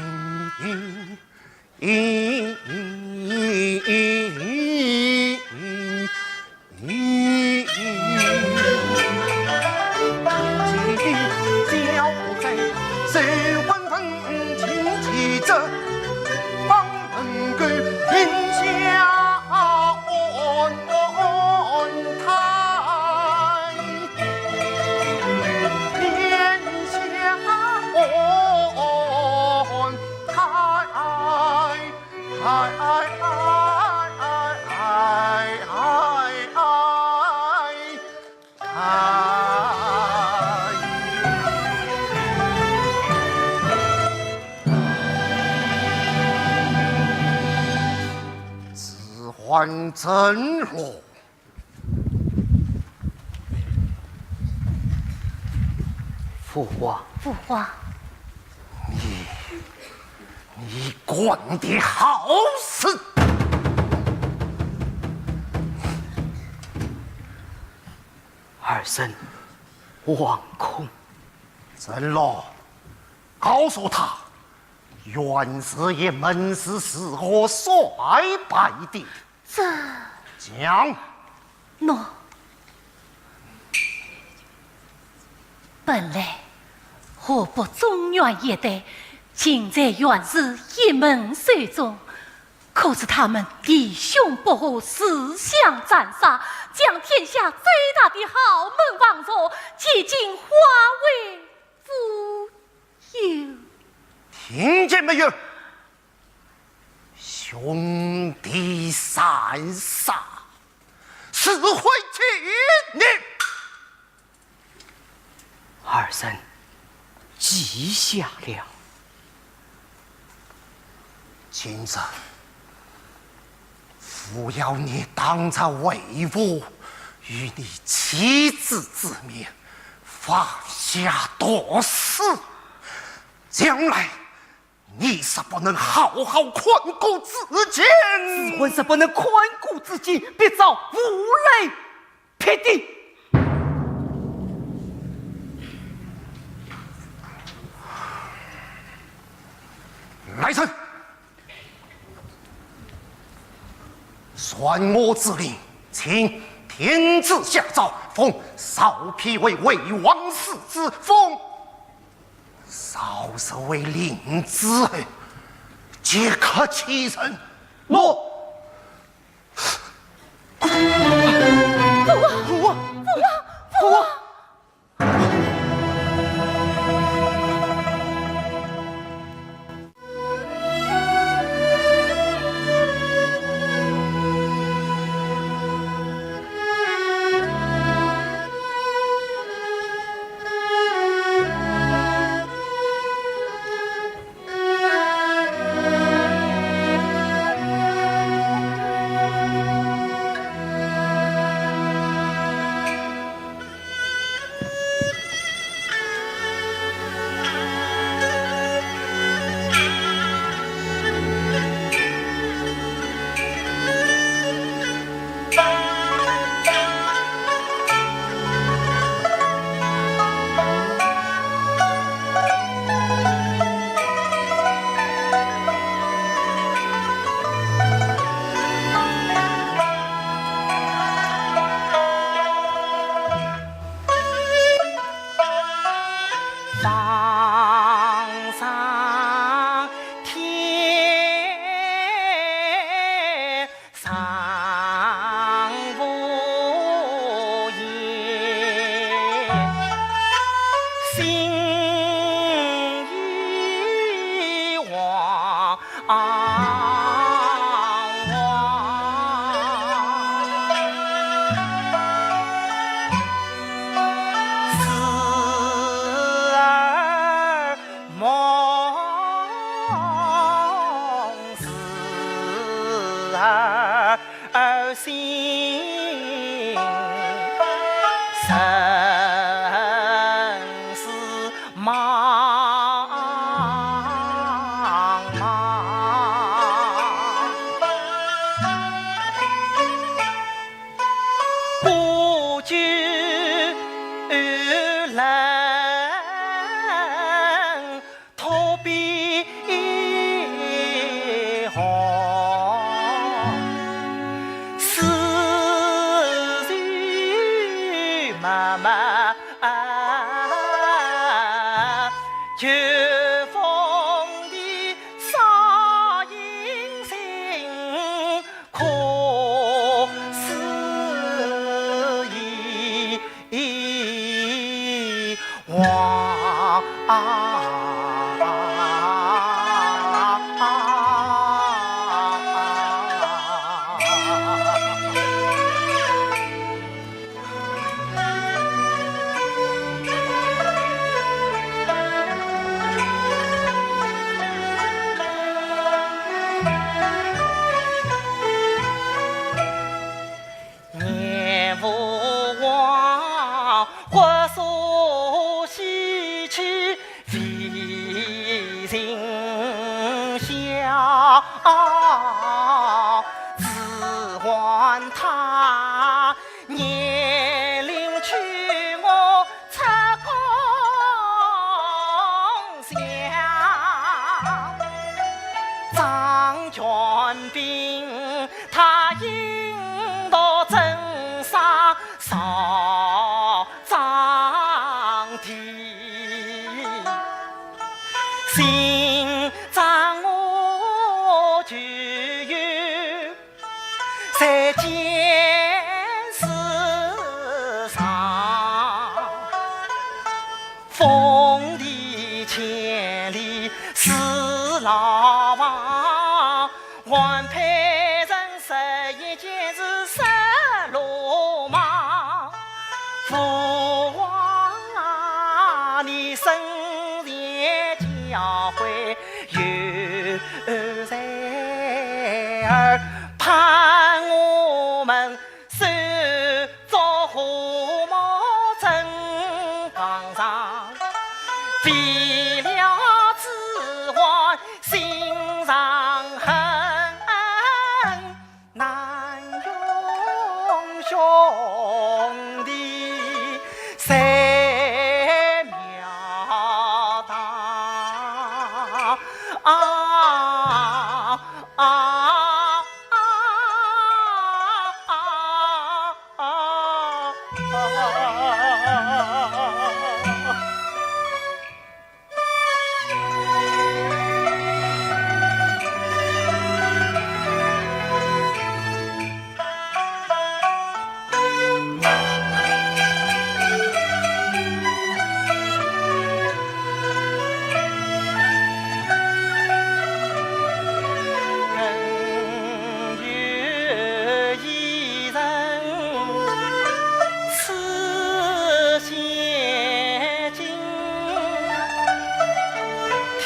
子桓真落。父皇。父皇。你，你干的好事！ 儿臣惶恐。真落，告诉他，袁氏一门是如何衰败的。这……讲。喏，本来河北中原一带，尽在袁氏一门手中。 可是他们弟兄不和，自相残杀，将天下最大的豪门望族，几近化为乌有。听见没有？兄弟三杀，是非其人。二人记下了。今日，父要你当着为父与你妻子之面放下毒誓，将来你若不能好好看顾子建，子桓若不能看顾子建，必遭五雷劈顶。来人！传我之令，请天子下诏，封曹丕为魏王世子，封 少时为令子后，即刻起身。诺。父王，父王，父王，父王！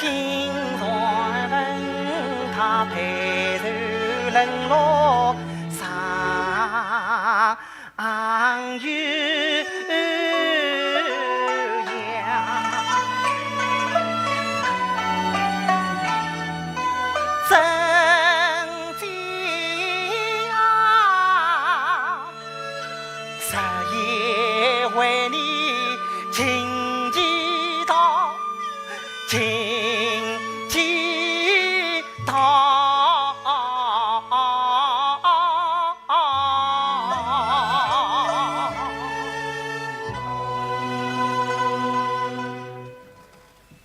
金传文，他配受冷落上有恙。真经啊， 日夜为你勤祈祷，勤祈祷。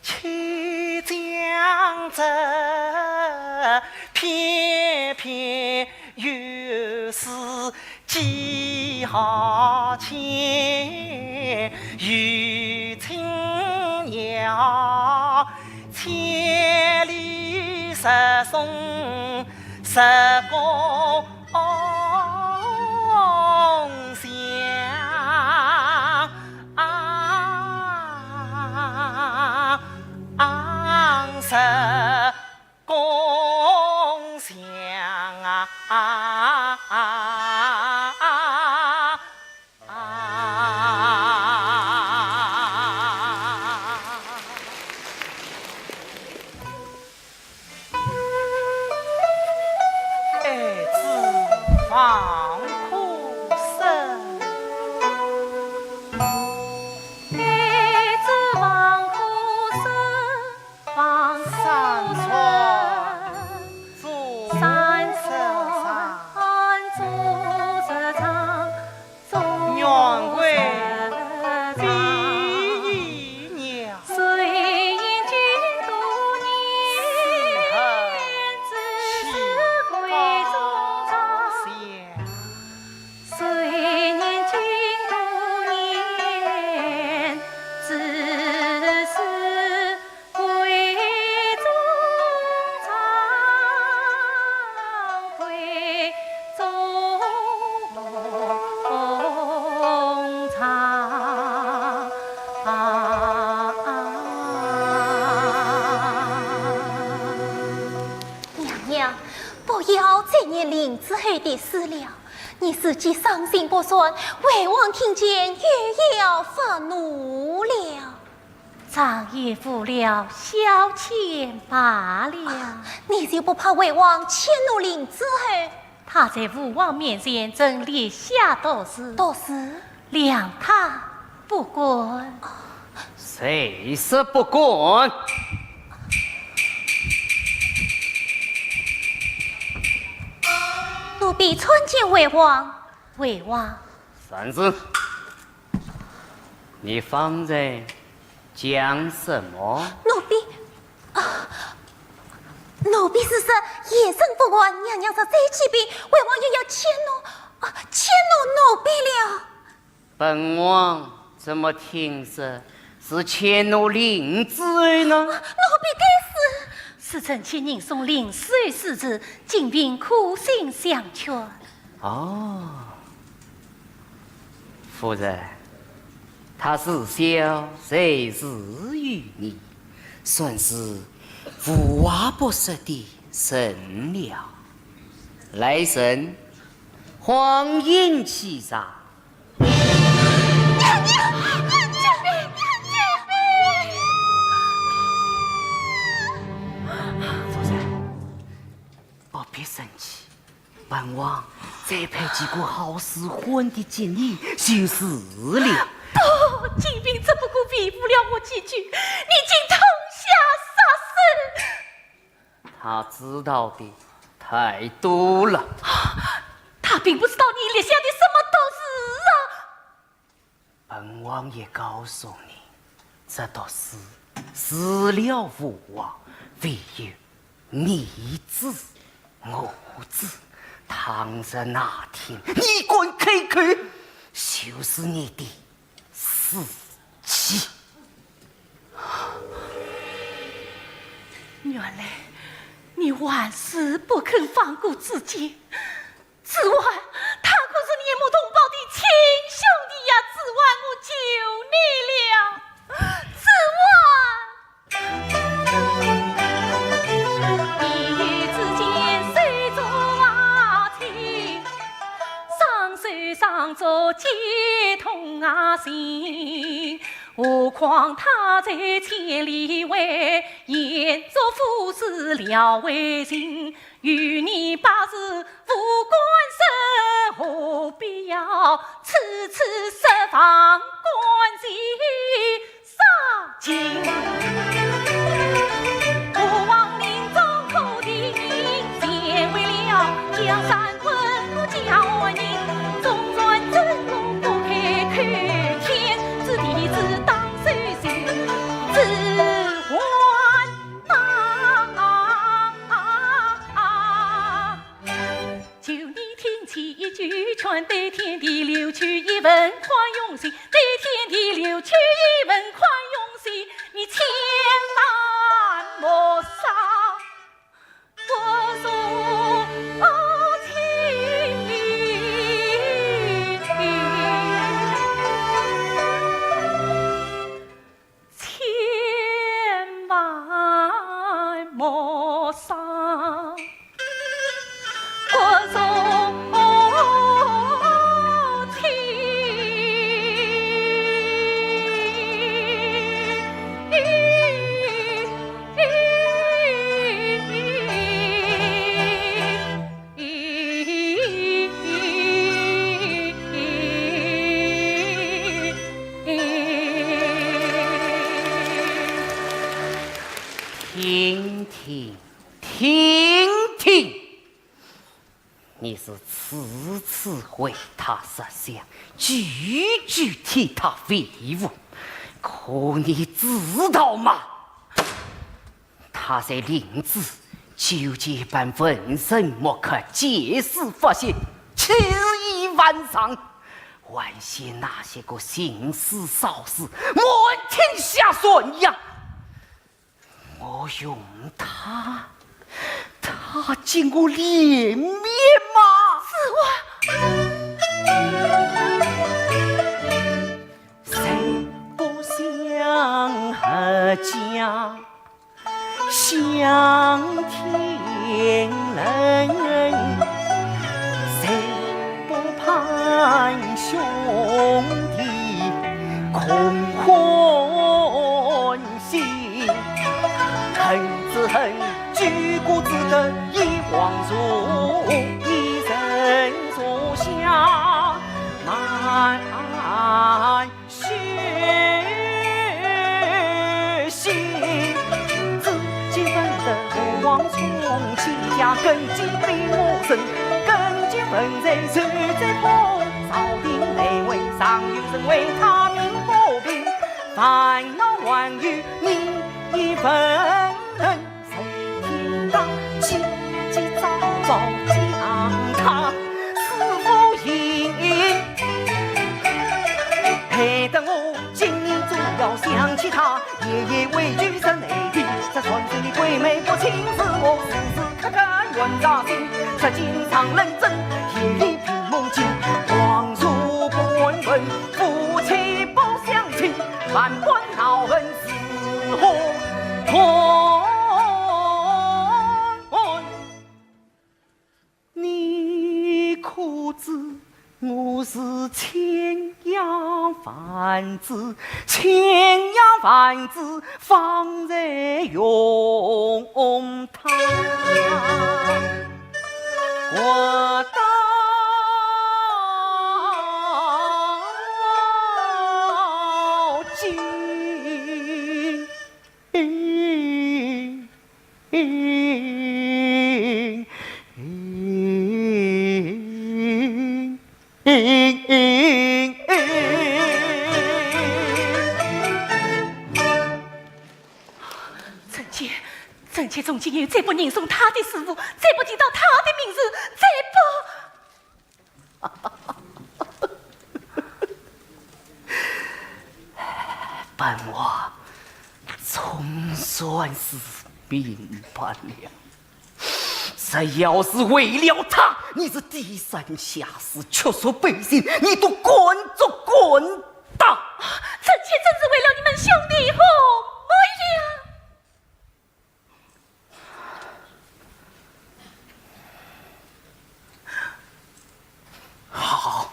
且将这片片 有诗几行千，与青鸟千里直送十公香。 啊，啊，十公香啊，啊，啊，啊。爱子方可生。爱子方可生。 方山川，山川，山川，远归比翼鸟。四海清高相。 娘娘，不要再念令子厚的诗了。 你自己伤心不算，魏王听见又要发怒了。常言无聊，消遣罢了。你就不怕魏王迁怒令子厚？他在父王面前曾立下毒誓。毒誓？谅他不敢。谁说不敢？ 奴婢参见魏王。魏王。三字。你方才讲什么？奴婢，啊，奴婢是说，夜深不安，娘娘若再起兵，魏王又要迁怒，啊，迁怒奴婢了。 本王怎么听说是迁怒令子厚呢？奴婢该死。是臣妾人送令子厚诗词，请凭可心详劝。哦，夫人，他自小才是于你，算是无话不说的人了。来人，唤引起上。 娘娘，救命！救命！夫人，不必生气，本王再派几个好使唤的给你就是了。不，金兵只不过维护了我几句，你竟痛下杀手！ 他知道的太多了。他并不知道你立下的什么毒誓啊！本王也告诉你，这毒誓除了父王，唯有你知我知。倘若哪天你敢开口，就是你的 死期。原来你还是不肯放过自己。子桓，他可是你一母同胞的亲兄弟呀！子桓，我求你了，子桓。解痛啊心，何况他在千里外，燕赵夫子聊为情。与你百世无关事，何必要此次设防官司？ 杀尽。吾皇命中可定，谁为了江山稳固家园，总算忍怒不开口，天子弟子当守信，子桓呐。 求你听其一句劝，对天地留去一份宽容心，对天地留去一份宽容心，你千万莫杀我若情。千万莫杀 我若情。听听，听听。 你是次次为他设想，句句替他维护，可你知道吗？他在临死就这般浑身没壳，皆是血，气宇万丈，还嫌那些个行尸走肉满天下传呀。 我用他，他经过怜悯吗？子桓！谁不想合家，享天伦？谁不盼兄弟共欢 心。恨只恨举国之德，一往如一人坐下慢休息。自己分得父王宠，亲家根基被我生，根基分在谁在破？朝廷内外尚有人为他鸣不平，烦恼还有 你一份，谁听到？急急躁躁将他师父迎。害得我今日总要想起他，夜夜为求神内地，这传说的鬼魅不侵，是我时时刻刻怨在心。这今常认真，夜里 梦境，恍如半梦，夫妻不相亲，万般恼恨是何痛？你可知我是千言万字，千言万字方才用他。 我到今。臣妾，臣妾从今以后再不吟诵他的诗赋，再不提到他的名字，再不…… 本王总算是明白了，这要是为了他，你是低三下四，屈辱背信，你都滚就滚吧。臣妾真是为了你们兄弟和我呀。 好，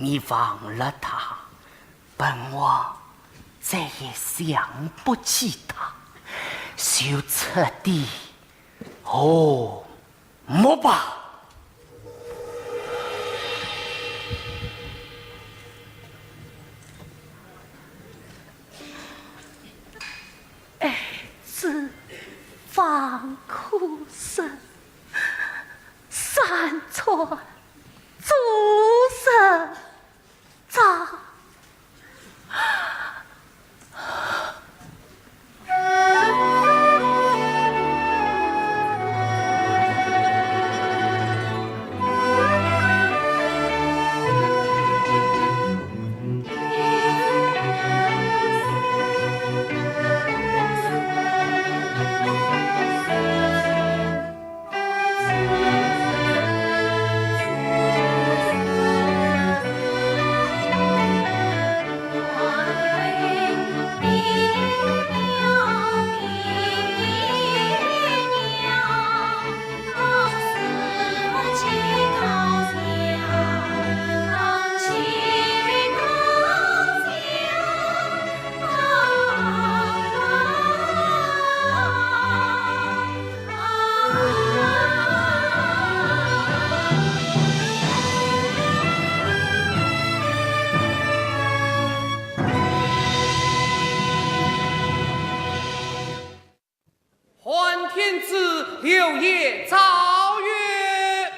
你忘了他，本王再也想不起他，就彻底和睦吧。儿子方可生，山川祖师长。 汉天子刘烨诏曰：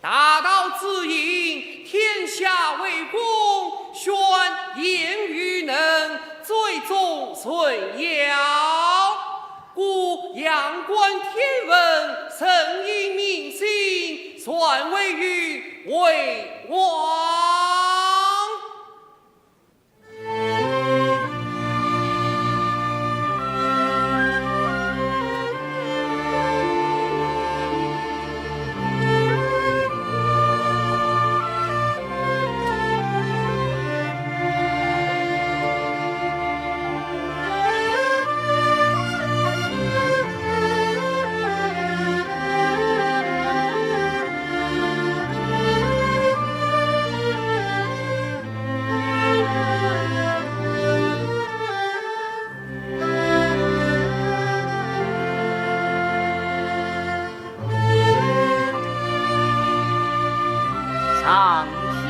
大道之行，天下为公，选贤与能，最重最要。故仰观天文，顺应民心，传位于魏王。 上天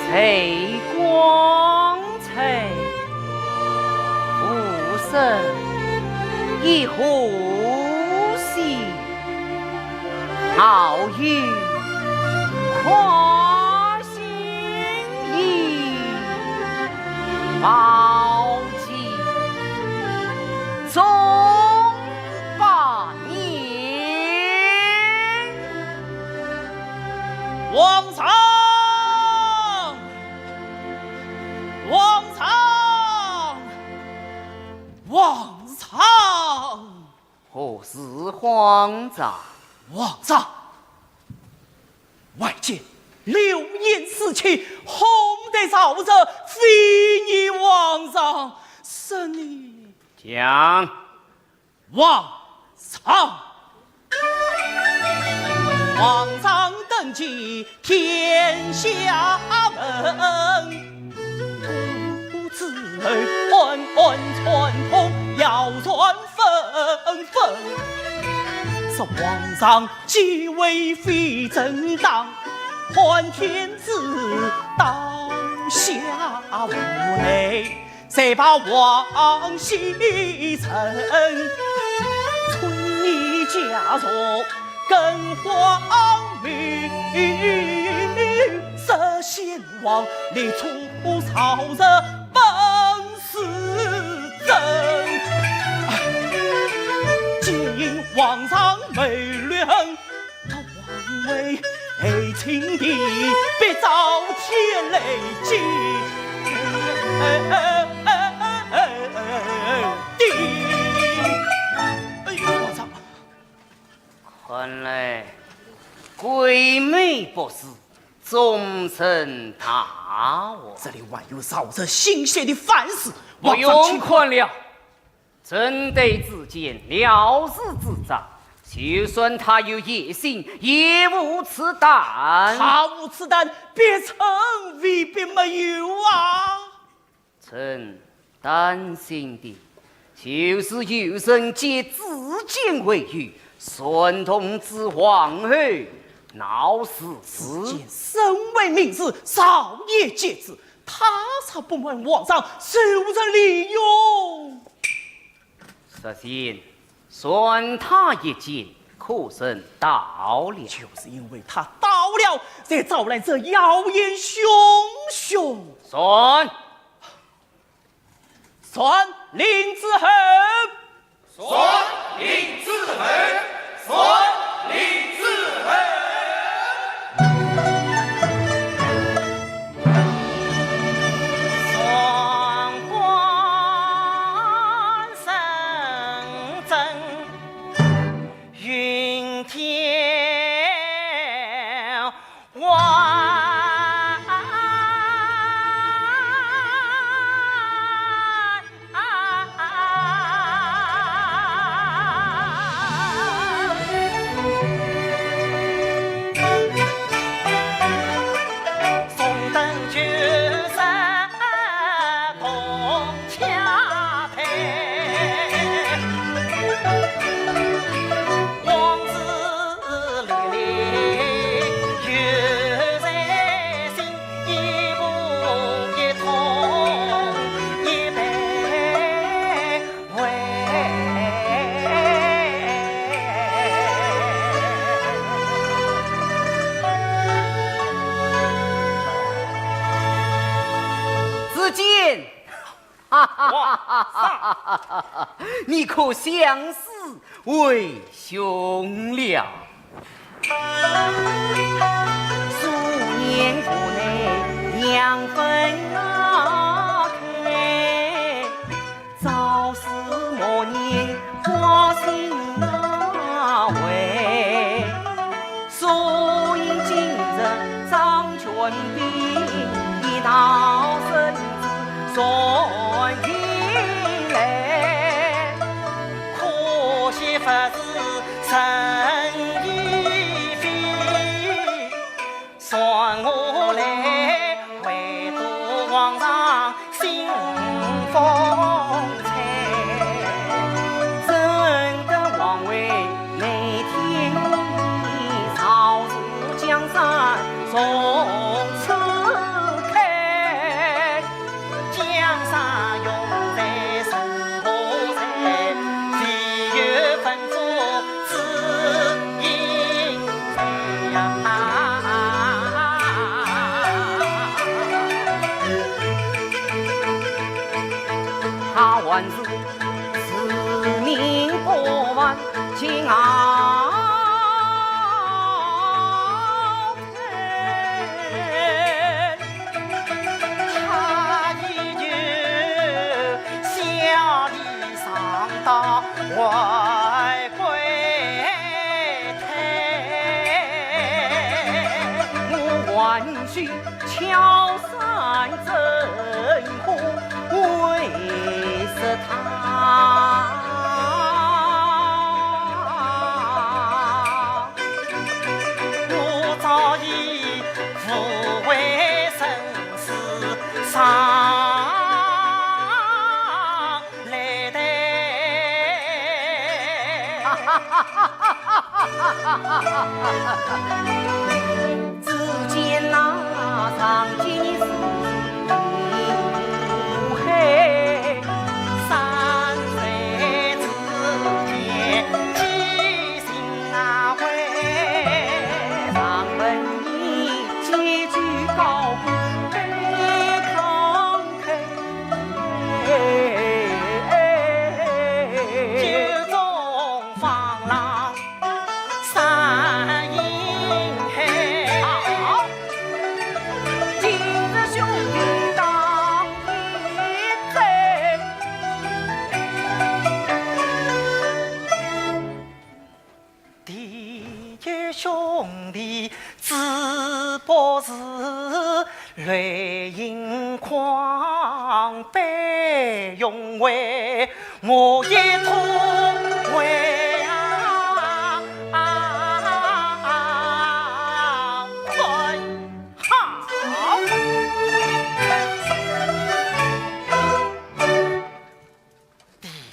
最光彩，无声亦无息。 好雨跨新年，宝鸡中百年。皇上，皇上，皇上！ 何事慌张？皇上，外间流言四起，哄得朝臣非议皇上，是你……讲。皇上，皇上登基 天下闻，公子安安传统，谣传纷纷。说皇上继位非正当，汉天子刀下无奈。 谁把皇后人，春夜家中更荒谬，设先王立出朝臣本是真。今皇上谋略狠， 他王位爱情的必遭天雷击。哎哎哎哎哎哎哎！哎呦，皇上！看来鬼魅不是，终成大患。这里还有惹人心血的犯事，不用看了。 朕得旨见廖氏之长，就算他有野心，也无此胆。他无此胆，别人未必没有啊。 臣担心的，就是有人借子建为喻，煽动子皇后闹事。子建身为明士，朝野皆知，他若不问皇上，谁人利用？实情，算他一箭，可成道了。就是因为他到了，才招来这妖言汹汹。算。 传令诸侯。传令诸侯。传令诸侯。上官认真，云天 王。子建， 哈哈哈哈哈！你可降死为兄了。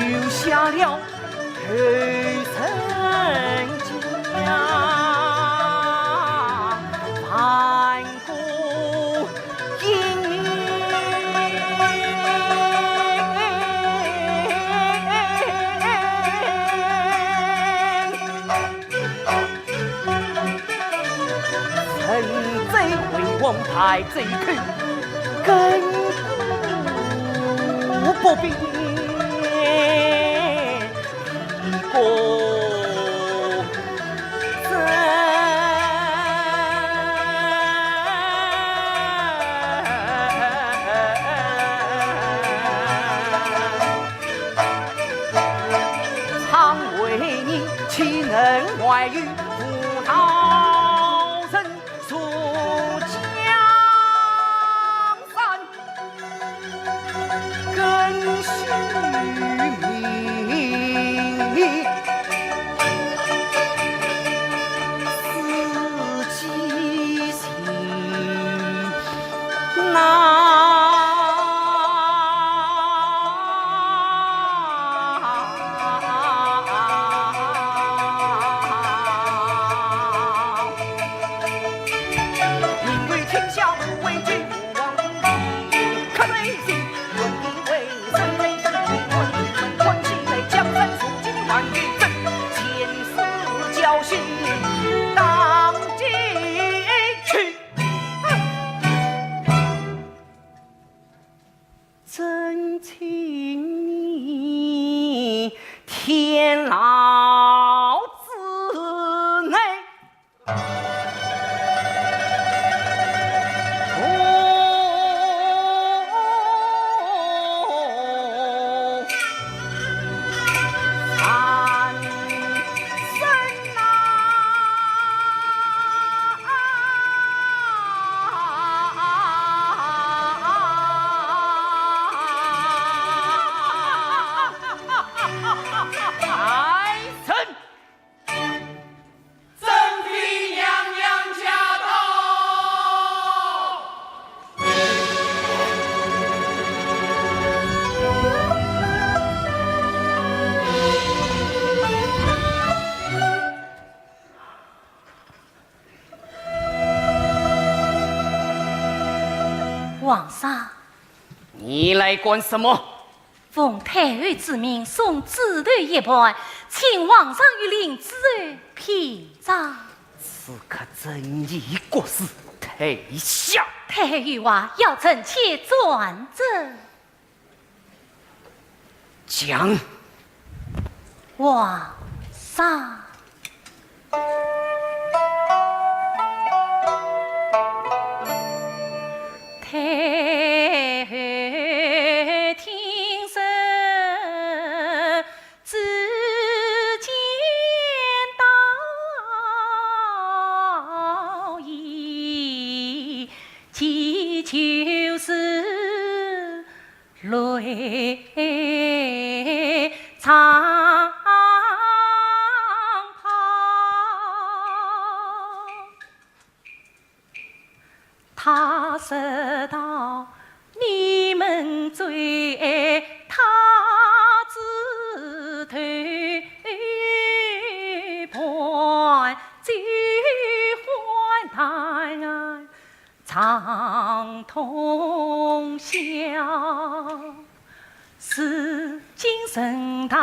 留下了后人家万古英名。人在为王牌在口，亘古不变。一个人。岂能坏于无道人，入江山更须明，自己心难。 真情你天老之内。皇上，你来干什么？奉太后之命，送紫头一盘，请皇上御赐紫头品尝。此刻朕亦国事，退下。太后有话，要臣且转奏。 讲。皇上。太后听说，只见倒影， 祈求是泪长跑。他说道：你们最爱他之头盘，最欢谈 长通宵。如今人大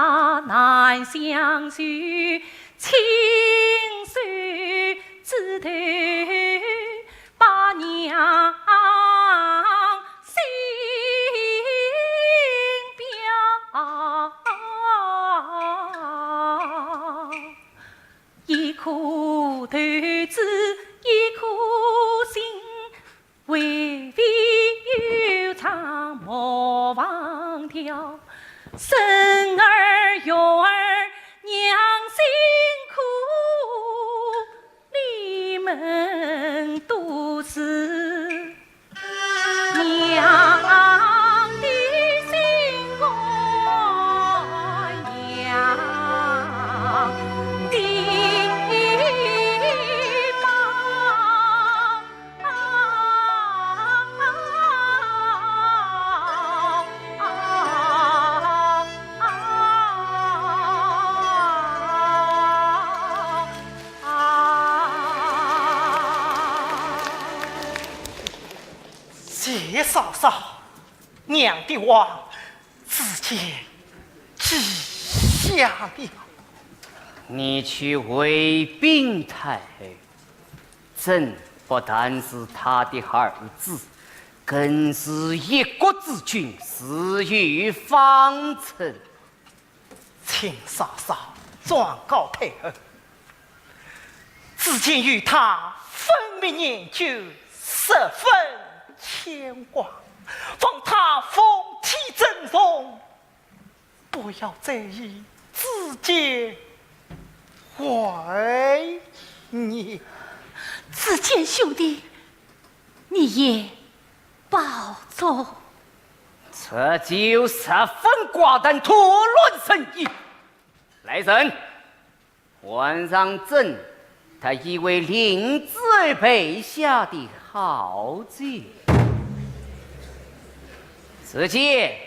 难相聚，亲手指头把娘心表。 一颗头子一颗心，为非有常莫忘掉。生儿育儿娘辛苦，你们都是 娘的心肝，娘的宝。谢嫂嫂，娘的话，子建记下了。你去回禀太后，朕不但是她的儿子，更是一国之君，是有方寸。 请嫂嫂转告太后，子建与她分明年久，十分牵挂，望她凤体珍重，不要再与子建怪你。子建兄弟，你也保重。这酒十分寡淡，徒乱成一。来人， 换上朕特意为令子侯备下的好酒。子建，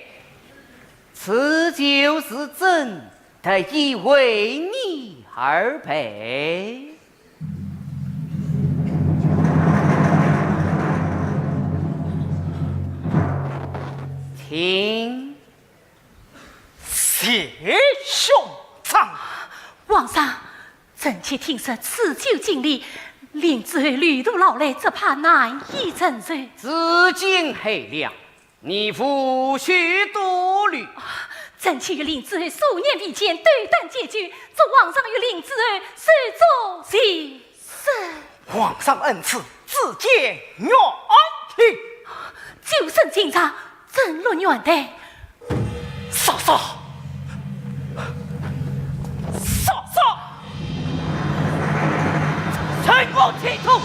此酒是朕特意为你而备。请。 谢兄长。皇上，臣妾听说此酒敬礼，令子侯旅途劳累，只怕难以承受。子建贤良，你无需多虑。臣妾与令子侯数年未见，斗胆解酒，祝皇上与令子侯寿终正 是。皇上恩赐，子建愿听。酒馓进茶，朕落元台。嫂嫂，嫂嫂，随我去痛。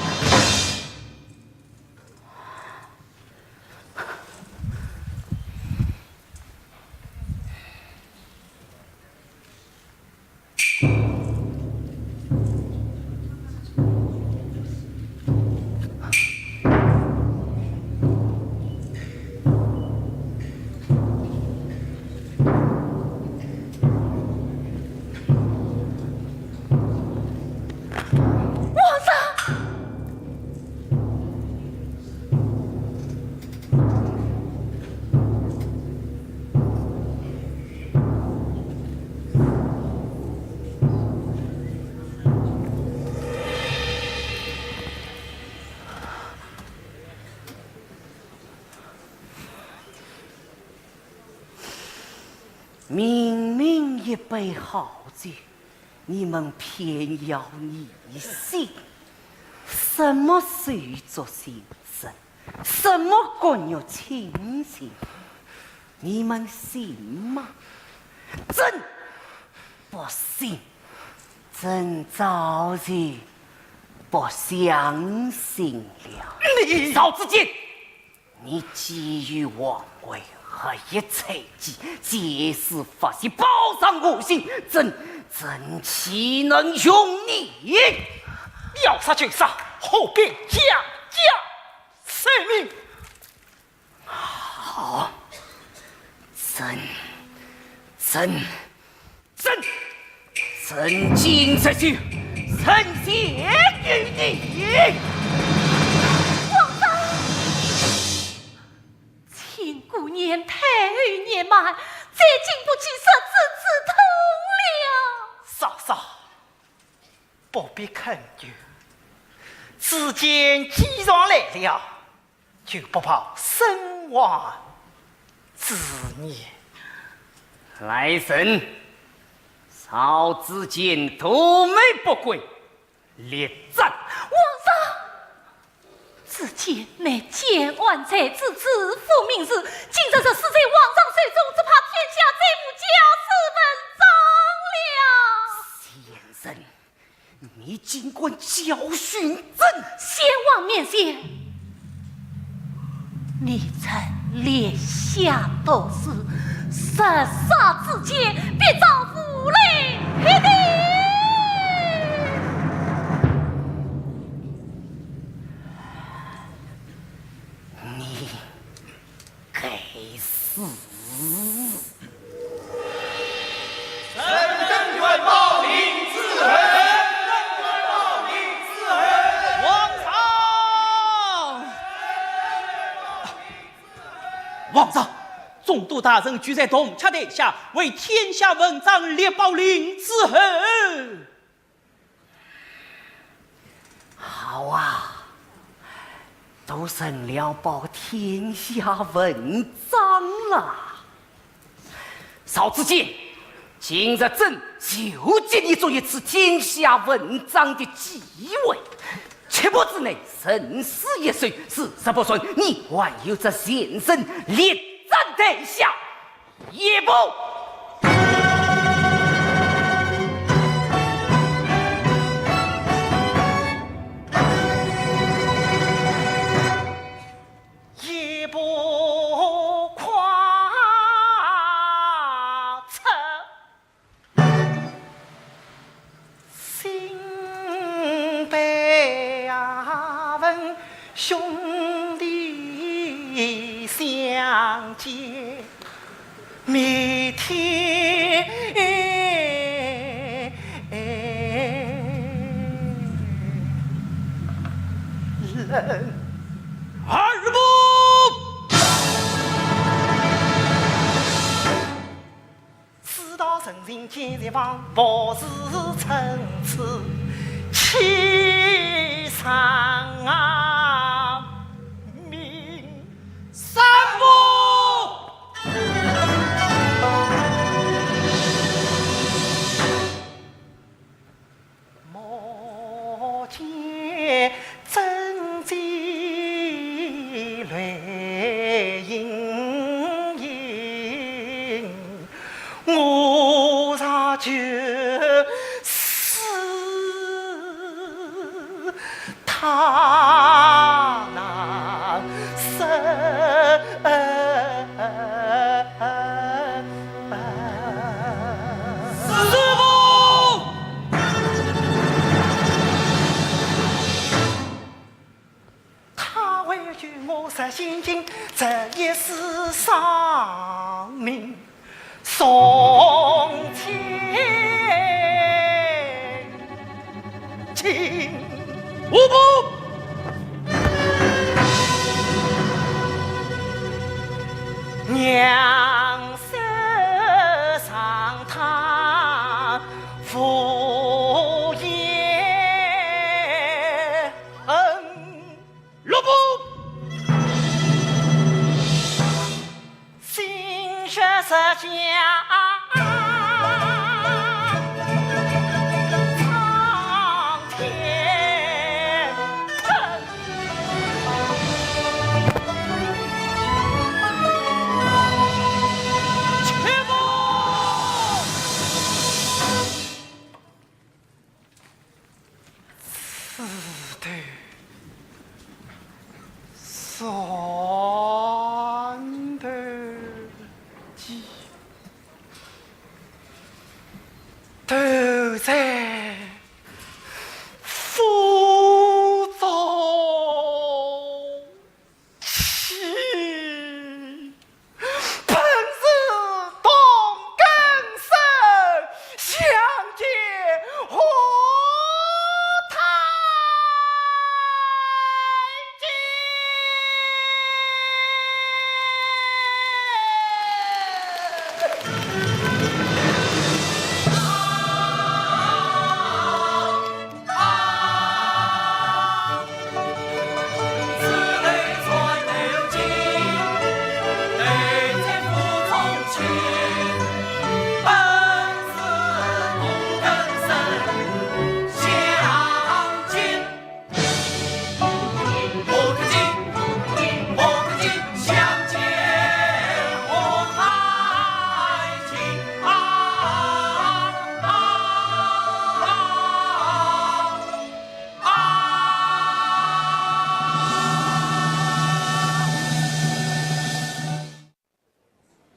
皇上！ 明明一杯好酒，你们偏要疑心。什么手足情深，什么骨肉亲情，你们信吗？朕不信，朕早就不相信了。你，赵子建！ 你觊觎皇位，学习猜忌，借势发泄，报上我心，朕，朕岂能容你？要杀就杀，何必将家舍命？好，朕，朕， 朕，朕今日就，朕先与你。皇上！亲姑年，太后年迈，再经不起日子之痛了。嫂嫂，不必恳求，子建既然来了， 就不抱生还之念。来人，赵子建图谋不轨，立斩。皇上！子建乃建安才子，知府名士，今日若死在皇上手中，只怕天下再无家室文章了。贱人， 你竟敢教训朕！先王面前，你曾立下毒誓，若杀子建，必遭五雷劈顶。你 该死！臣等愿报令子侯！臣等愿报令子侯！皇上！皇上，众多大臣聚在铜雀台下，为天下文章立报令子侯。 好啊，都成了报天下文章了。赵子建，今日朕就给你做一次天下文章的机会，切不知你人死一手，事实不算，你还有这前生立斩台下 一步。兄弟相见，蜜甜人。二伯！世道人情见人亡，莫使参差欺上名。三伯！莫见真迹泪盈盈，我若绝世，他难生。师父！ 他为救我入仙境，这一世丧命，送千金。五步！娘身上他无言。 恨。六步。心血之家，苍天恨。七步。 四头、三头鸡，都在府中。 妻，本是同根生，相见何太急。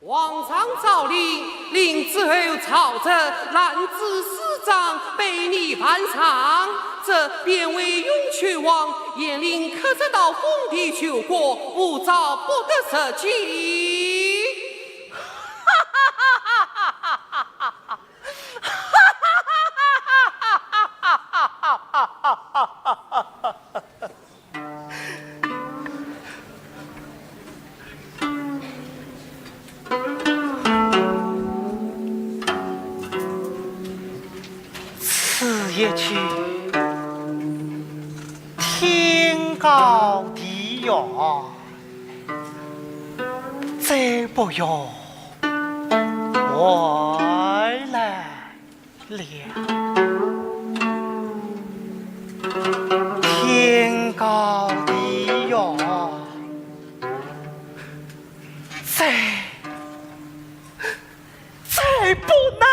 皇上诏令，令诸侯曹植、兰子、师长被你犯上，这边为永泉王，严令刻石到封地求国，无诏不得入京。 此一去，天高地远，再不用回来 了。天高地远，再，再不能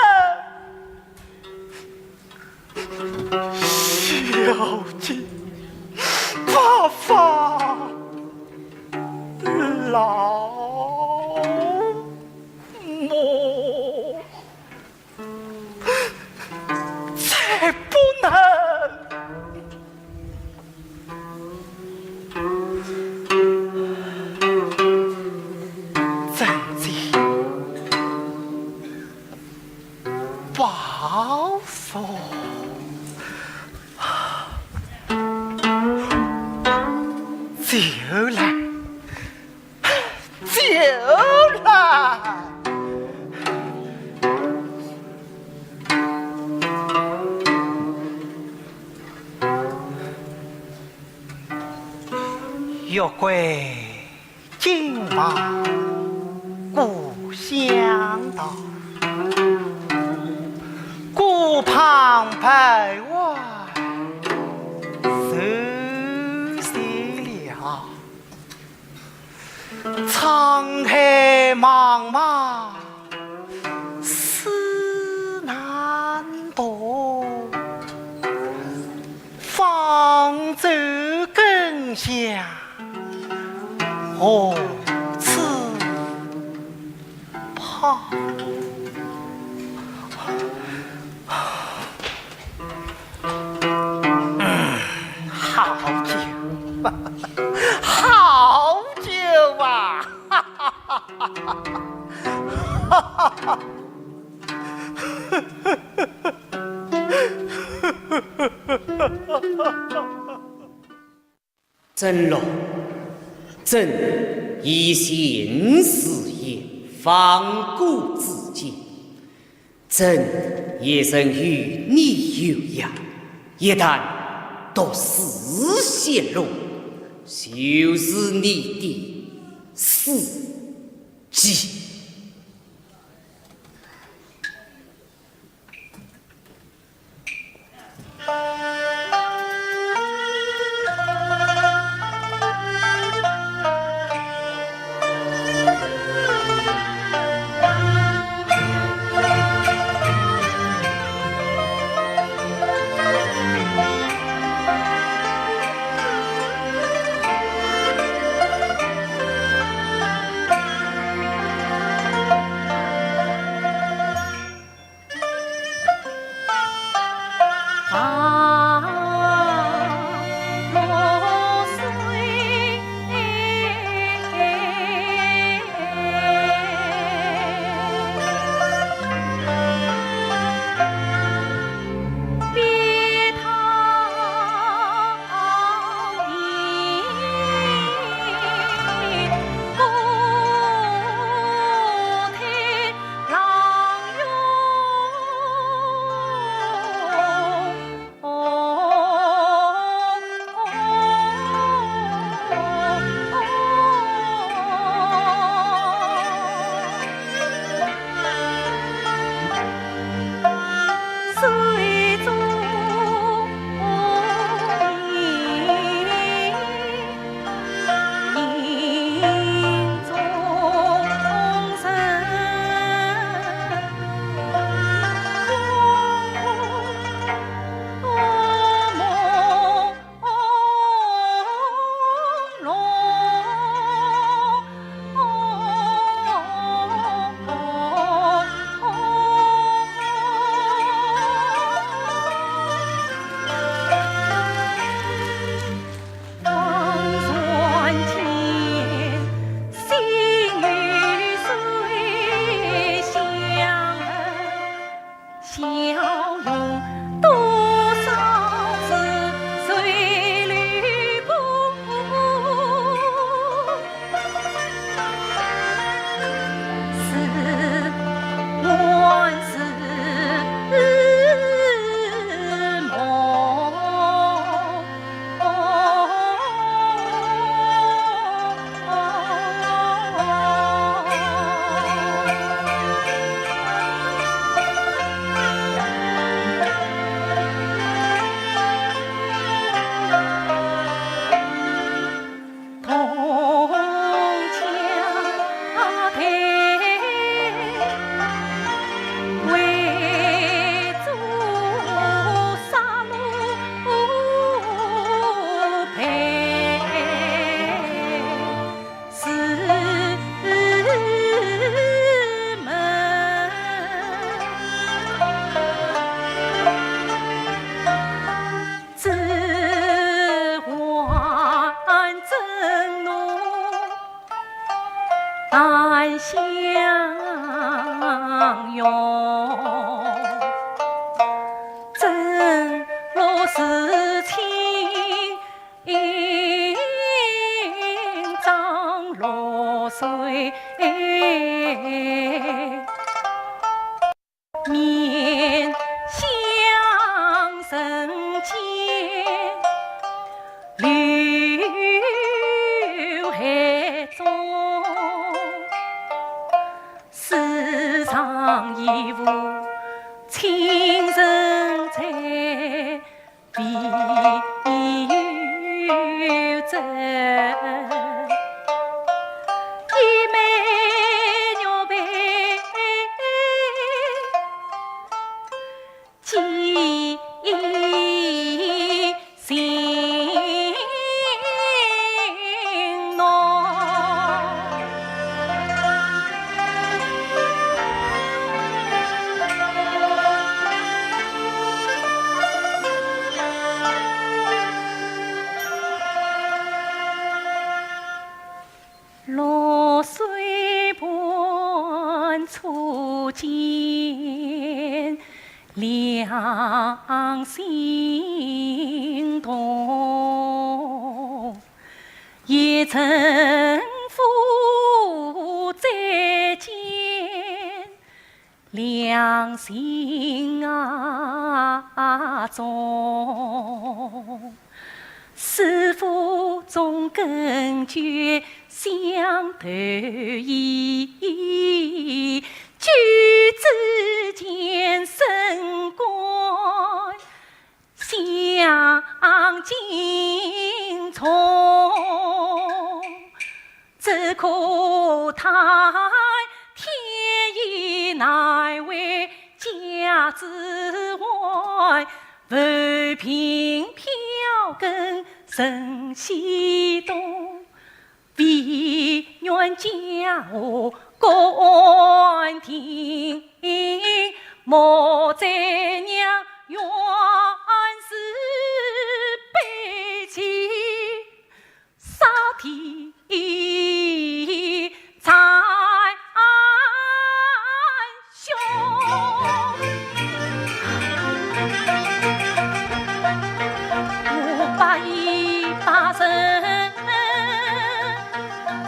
孝敬白发老母。 再不能福。就来，就来。月桂 金榜故乡道，古旁白话熟悉了。沧海茫茫 思难度，方舟更向何处抛？嗯，好酒，好酒啊！ 曾荣，朕以前誓言，方古至今。 朕也曾与你有约，一旦毒誓泄露，就是你的死期。情浓。绿水伴初见两心动，一阵风再见 两心啊中，师父总跟前相投意，举止间深感 相敬重，只可叹天意难违家之欢，浮萍飘萍人西东。 唯愿家和安定，莫再让冤仇悲气烧天柴胸。五百一百人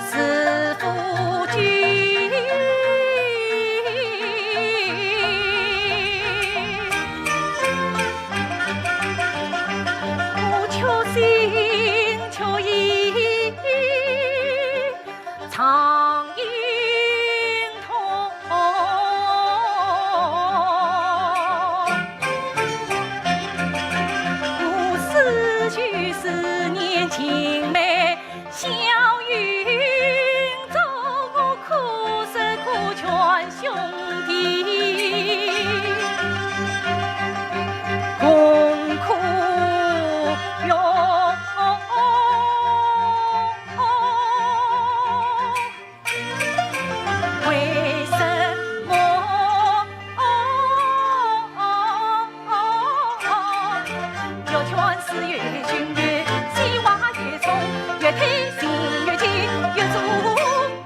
是夫君，我却心却意 常应痛。我思绪思念青梅笑云中，我苦思苦劝兄弟，共苦哟。 为什么？越劝是越凶，越戏话越重，越推心越急，越做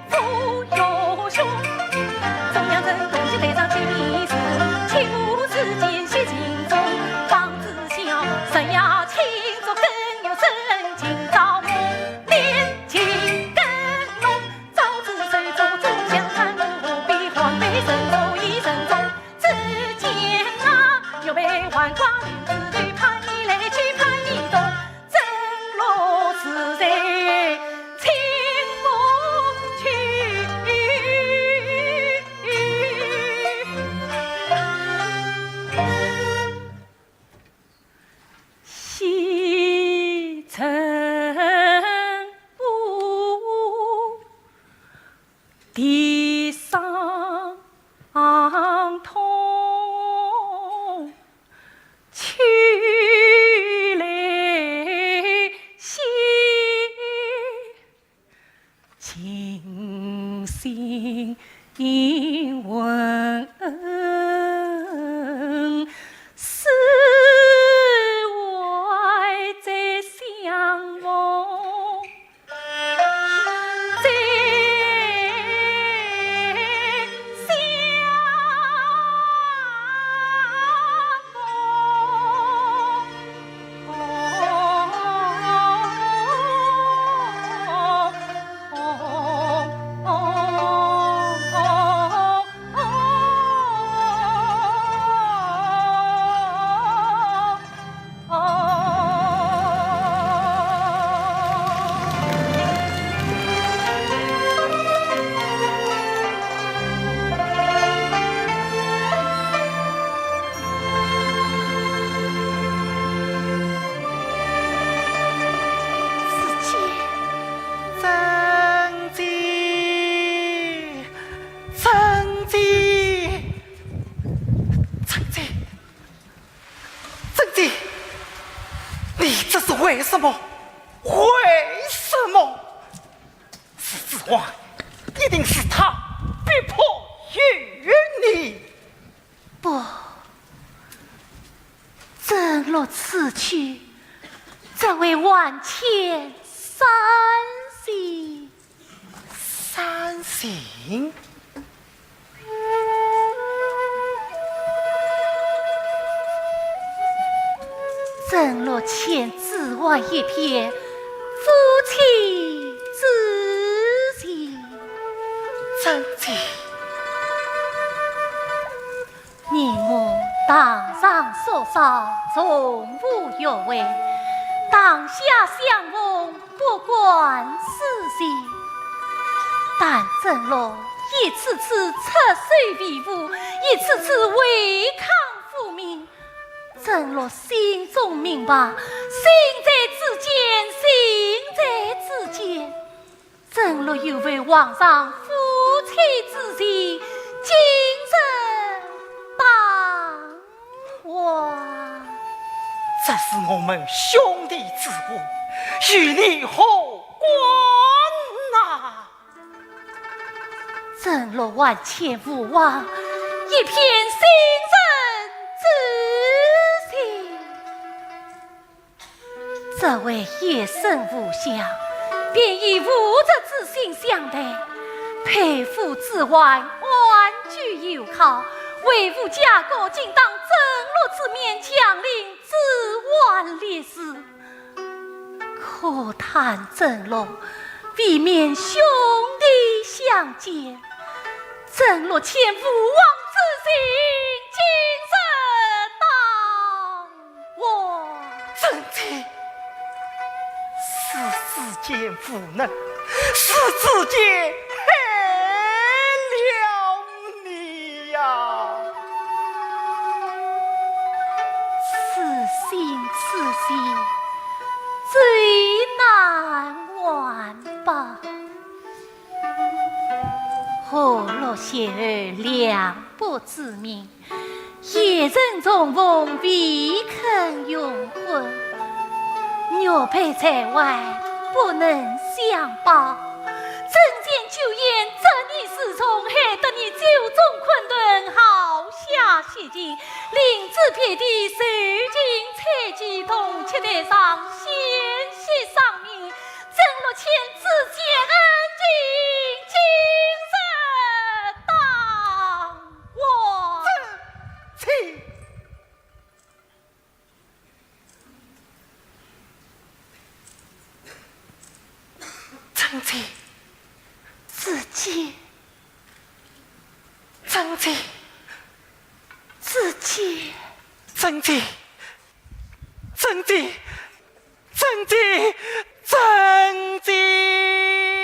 苦越凶。中央人共计台上见面时，欺负世间邪情种，方知晓，日夜庆祝更有深情，造梦念情更浓。 朝知谁做忠良人，何必还悲人，何以人中？只见那玉梅还挂林子头，盼你来去盼你东，正落是谁请我去。 西城不地上痛，秋你这是为什么？为什么？是子桓，一定是他逼迫于你。不，曾洛此去，只为万千伤心。伤心？曾洛欠子桓一片夫妻之情。曾姐。你我当上少少从无约会，当下相逢不关私情。但曾洛一次次出手维护，一次次违抗父命，曾洛心中明白，心在子建，心在子建。曾洛有违皇上夫妻之情，今日当还。这是我们兄弟之物，与你何关呐？曾洛万千勿忘，一片心人之情。只为夜深无乡，便以无责之心相待，配夫子桓安居幽坼，为父家国，今当曾洛之面强令子桓立誓。 可叹曾洛未免兄弟相见，曾洛欠父王之情，今日当还。曾姐，是子建无能，是子建害了你呀！此心此心，最难 完吧。何落邂逅两不知名，夜深重逢未肯容婚。玉佩在怀不能相报，曾建酒宴，这你是从害得你酒中困顿，好下血情，临至别地，受尽猜忌，铜雀台上险些丧命。 曾洛欠子建恩情，今日当还。曾姐，曾姐，子建，曾姐，子建，曾姐，曾姐。 曾姐，曾姐。